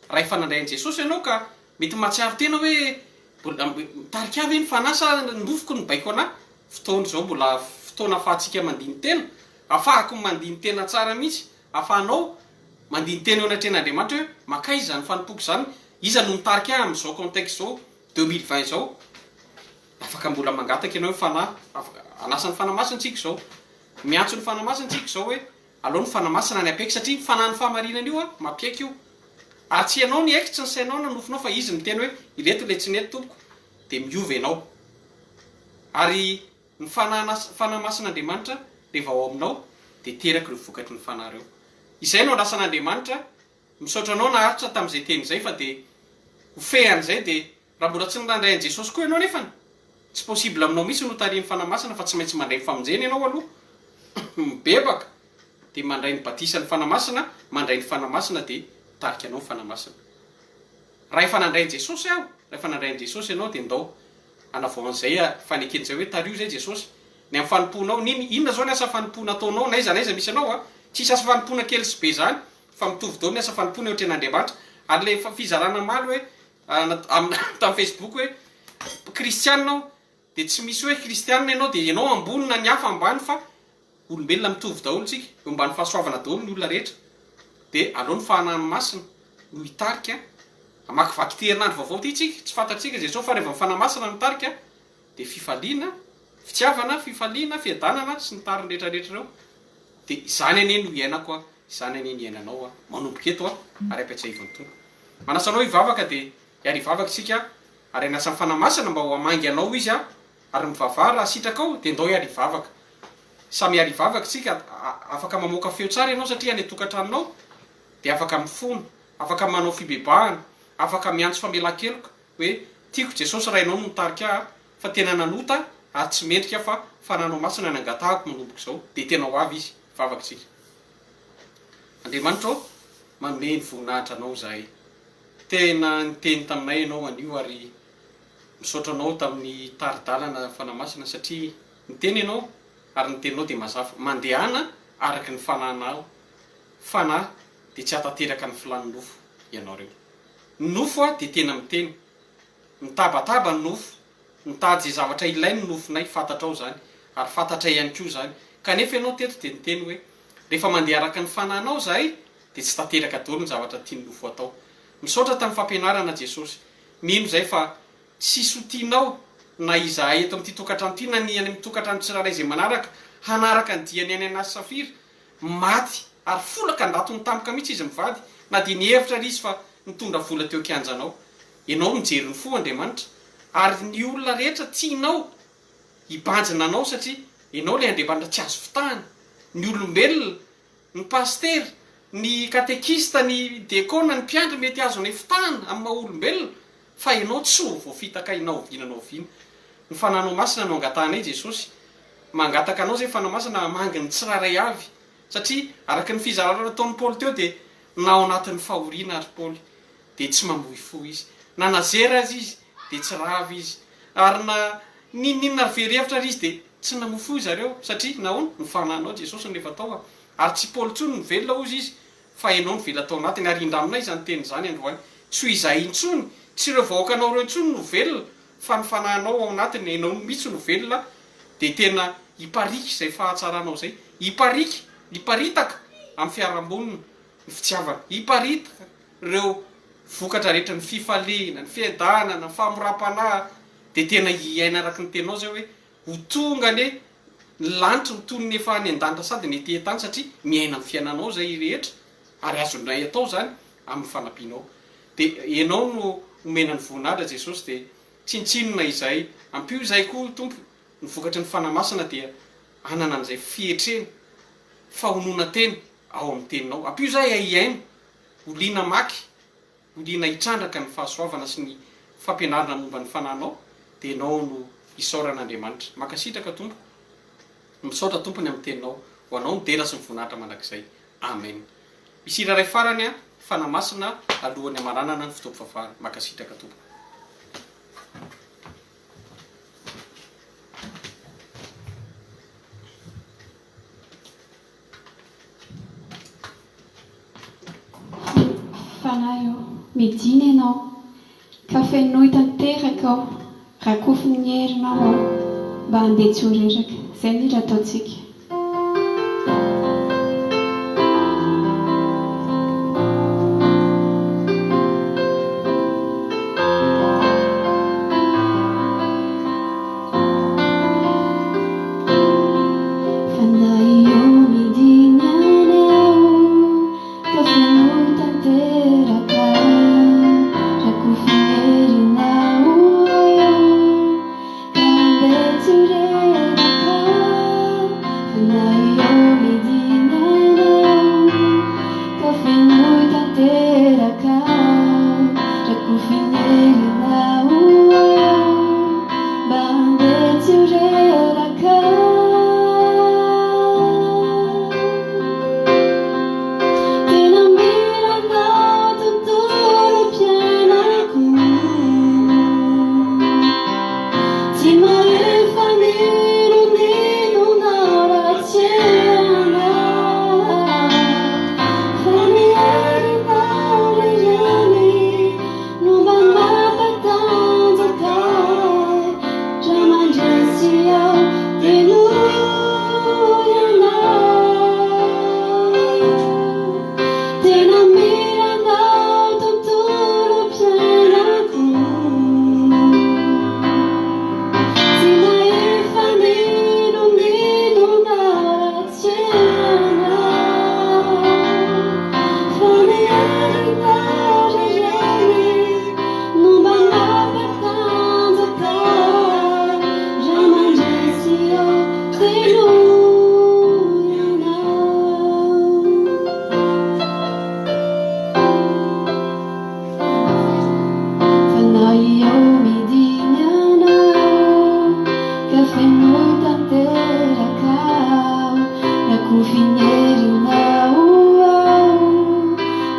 Raha efa nandray an'i Jesosy ianao ka mety mahatsiaro tena hoe mbola mitarika ahy ve ny fanahy sa ny nofoko no mibaiko anah? Fotoana izao mbola fotoana ahafahantsika mandini-tena, ahafahako mandini-tena tsara mihitsy, ahafahanao mandini-tena eo anatrehan'Andriamanitra hoe mankaiza izany fanompoako izany, iza no mitarika ahy amin'izao contexte izao, 2020 izao? Afaka mbola mangataka ianao hoe fanahy, afaka hanasa ny Fanahy Masina isika izao, miantso ny Fanahy Masina isika izao hoe Aleo ny Fanahy Masina ny hampiaiky satria ny Fanahin'ny fahamarinana io mampiaiky io. Ary tsy ianao ny aiky, tsy ny sainao na nofinao fa Izy miteny hoe ireto ilay tsy nety tompoko dia miova ianao. Ary ny Fanahy Fanahy Masin'Andriamanitra rehefa ao aminao. dia teraka ireo vokatry ny Fanahy ireo. Izay no andrasan'Andriamanitra, misaotra anao naharitra tamin'izay teny izay fa dia ho fehan'izay dia raha mbola tsy nandray an'i Jesosy koa ianao nefany, tsy possible aminao mihitsy ny ho tarihin'ny Fanahy Masina fa tsy maintsy mandray ny famonjena ianao aloha, mibebaka dia mandray ny batisan'ny Fanahy Masina, mandray ny Fanahy Masina dia mitarika anao ny Fanahy Masina. Raha efa nandray an'i Jesosy aho, raha efa nandray an'i Jesosy ianao dia ndao hanavao an'izay fanekena izay hoe tariho izay Jesosy. Ny amin'ny fanompoanao, n'in, inona izao ny asa fanompoana ataonao n'aiza n'aiza misy anao a? Tsisy asa fanompoana kely sy be izany fa mitovy daholo ny asa fanompoana eo atrehan'Andriamanitra. Ary ilay fizarana omaly hoe amina tamin'ny Facebook hoe kristianina aho dia tsy misy hoe kristianina ianao dia ianao ambony na ny hafa ambany fa olombelona mitovy daholo tsika, eo ambany fahasoavana daholo ny olona rehetra. Dia aleo ny Fanahy Masina no hitarika hamakivaky ity herinandro vaovao ity tsika, tsy fantatsika izay sao fa rehefa ny Fanahy Masina no mitarika dia fifaliana, fitiavana, fifaliana, fiadanana sy ny tariny rehetra rehetra ireo. Dia izany anie no iainako a, izany anie no iainanao a, manomboka eto a, ary ampiatsahivy ny Tompo. Manasa anao hivavaka dia hiary hivavaka isika ary hanasa ny Fanahy Masina mba ho hamangy anao Izy a, ary mivavaha raha sitrakao dia ndao hiary hivavaka. Samy hiary hivavaka isika, afaka mamoaka feo tsara ianao satria any an-tokantranonao dia afaka mifona, afaka manao fibebahana, afaka miantso famelan-keloka hoe tiako Jesosy Rainao no nitarika ahy fa tena nanota ary tsy mendrika fa Fananao Masina no angatahako manomboka izao dia tena ho avy Izy. Hivavaka isika. Andriamanitra ô, manome ny voninahitra Anao izahay. Tena niteny taminay Ianao anio ary misaotra Anao tamin'ny tari-dalana Fanahy Masina satria niteny Ianao ary ny teninao dia mazava. Mandehana araka ny fanahinao Fanahy dia tsy hahatanteraka ny filàn'ny nofo ianareo. Ny nofo dia tena miteny. Mitabataba ny nofo, mitady izay zavatra ilainy ny nofonay, fantatrao izany, ary fantatray ihany koa izany. Kanefa ianao teto dia niteny hoe, rehefa mandeha araka ny fanahinao izahay, dia tsy tanteraka daholo ny zavatra tian'ny nofo atao. Misaotra tamin'ny fampianarana Jesosy. Mino izahay fa tsisy ho tianao na izahay eto amin'ity tokantrano ity na ny any amin'ny tokantrano tsirairay izay manaraka, hanaraka ny dian'i Ananiasy sy Safira. Maty ary folaka an-datony tampoka mihitsy izy mivady, na dia nihevitra ary izy fa nitondra vola teo an-kianjanao. Ianao mijery ny fo Andriamanitra, ary ny olona rehetra tianao hibanjina anao satria ianao ilay Andriamanitra tsy azo fitahana. Ny olombelona, ny pasitera, ny katekista, ny diakona, ny mpiandry mety azonay fitahana amin'ny maha olombelona fa ianao tsy ho voafitaka na oviana na oviana. Ny Fananao Masina no angatahanay Jesosy. Mangataka Anao izay Fanahy Masina hamangy ny tsirairay avy satria araka ny fizarana nataon'i Paoly teo dia na ao anatin'ny fahoriana ary Paoly dia tsy mamoy fo izy. Na nazera aza izy dia tsy rava izy. Ary na n'inon'inona ary very hevitra ary izy dia tsy namoy fo zareo satria nahoana? Ny Fanahinao Jesosy no efa tao ary tsy Paoly intsony no velona hozy izy fa Ianao no velona tao anatiny ary indraminay izany teny izany androany. Tsy ho izahay intsony, tsy ireo vahoakanao ireo intsony no velona fa ny Fanahinao ao anatiny, Ianao mihitsy no velona dia tena hipariaka izay fahatsaranao izay, hipariaka, hiparitaka amin'ny fiarahamonina ny fitiavana, hiparitaka ireo vokatra rehetra, ny fifaliana, ny fiadanana, ny fahamoram-panahy, dia tena hiaina araka ny teninao izay hoe ho tonga anie ny lanitra ho toy ny efa any an-danitra sady ny ety an-tany satria miaina amin'ny fiainanao izay rehetra ary azonay atao izany amin'ny fanampianao. Dia Ianao no omena ny voninahitra Jesosy dia tsinontsinona izay. Ampio izahay koa Tompo ny vokatry ny Fanahy Masina dia hanana an'izay fietrena, fahononan-tena ao amin'ny Teninao. Ampio izahay hihaino, ho liana hamaky, ho liana hitrandraka ny fahasoavana sy ny fampianarana momba ny Fanahinao dia Ianao no isaorana Andriamanitra. Mankasitraka Tompoko. Misaotra Tompo ny amin'ny Teninao. Ho Anao ny dera sy ny voninahitra mandrakizay. Amen. Misy hira iray farany an, Fanahy Masina alohan'ny hamaranana ny fotoam-pivavahana. Mankasitraka Tompoko. Fanahy ô, midina Ianao, Ka fenoy tanteraka aho, Rakofy ny herinao aho, Mba handeha tsy ho reraka. Izay ny hira ataontsika. Fanahy ô midina anao Ka fenoy tanteraka Rakofy ny herinao Ka andeha tsy ho reraka. Tena mila anao tontolom-piainako. Tsy mahefa n'inon'inona raha tsy ianao. Fa ny herinao ry ihany no mba mampatanjaka raha mandresy aho dia noho ianao. Fanahy eo midina anao ka fenoy tanteraka aho, rakofy ny herinao aho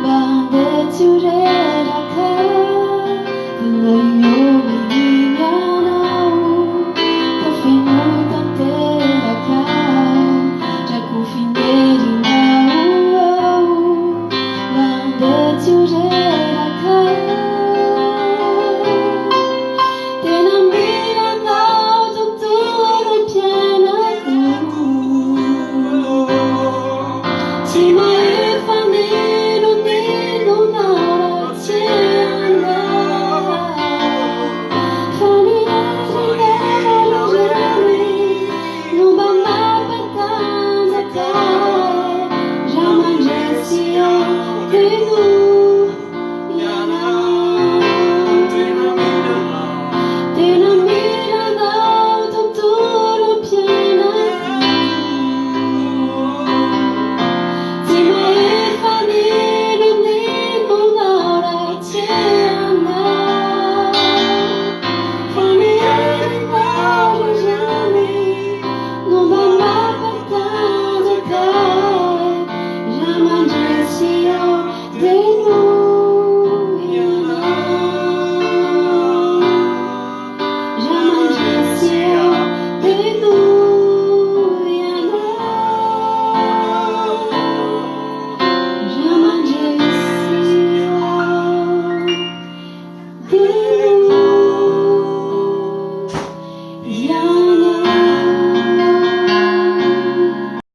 mba handeha tsy ho reraka. Fanahy eo midina anao ka fenoy tanteraka aho, rakofy ny herinao aho mba handeha tsy ho reraka. Tena mila anao tontolom-piainako. Tsy mahefa n'inon'inona raha tsy ianao. Fa ny herinao ihany no mba mampatanjaka raha mandresy aho dia noho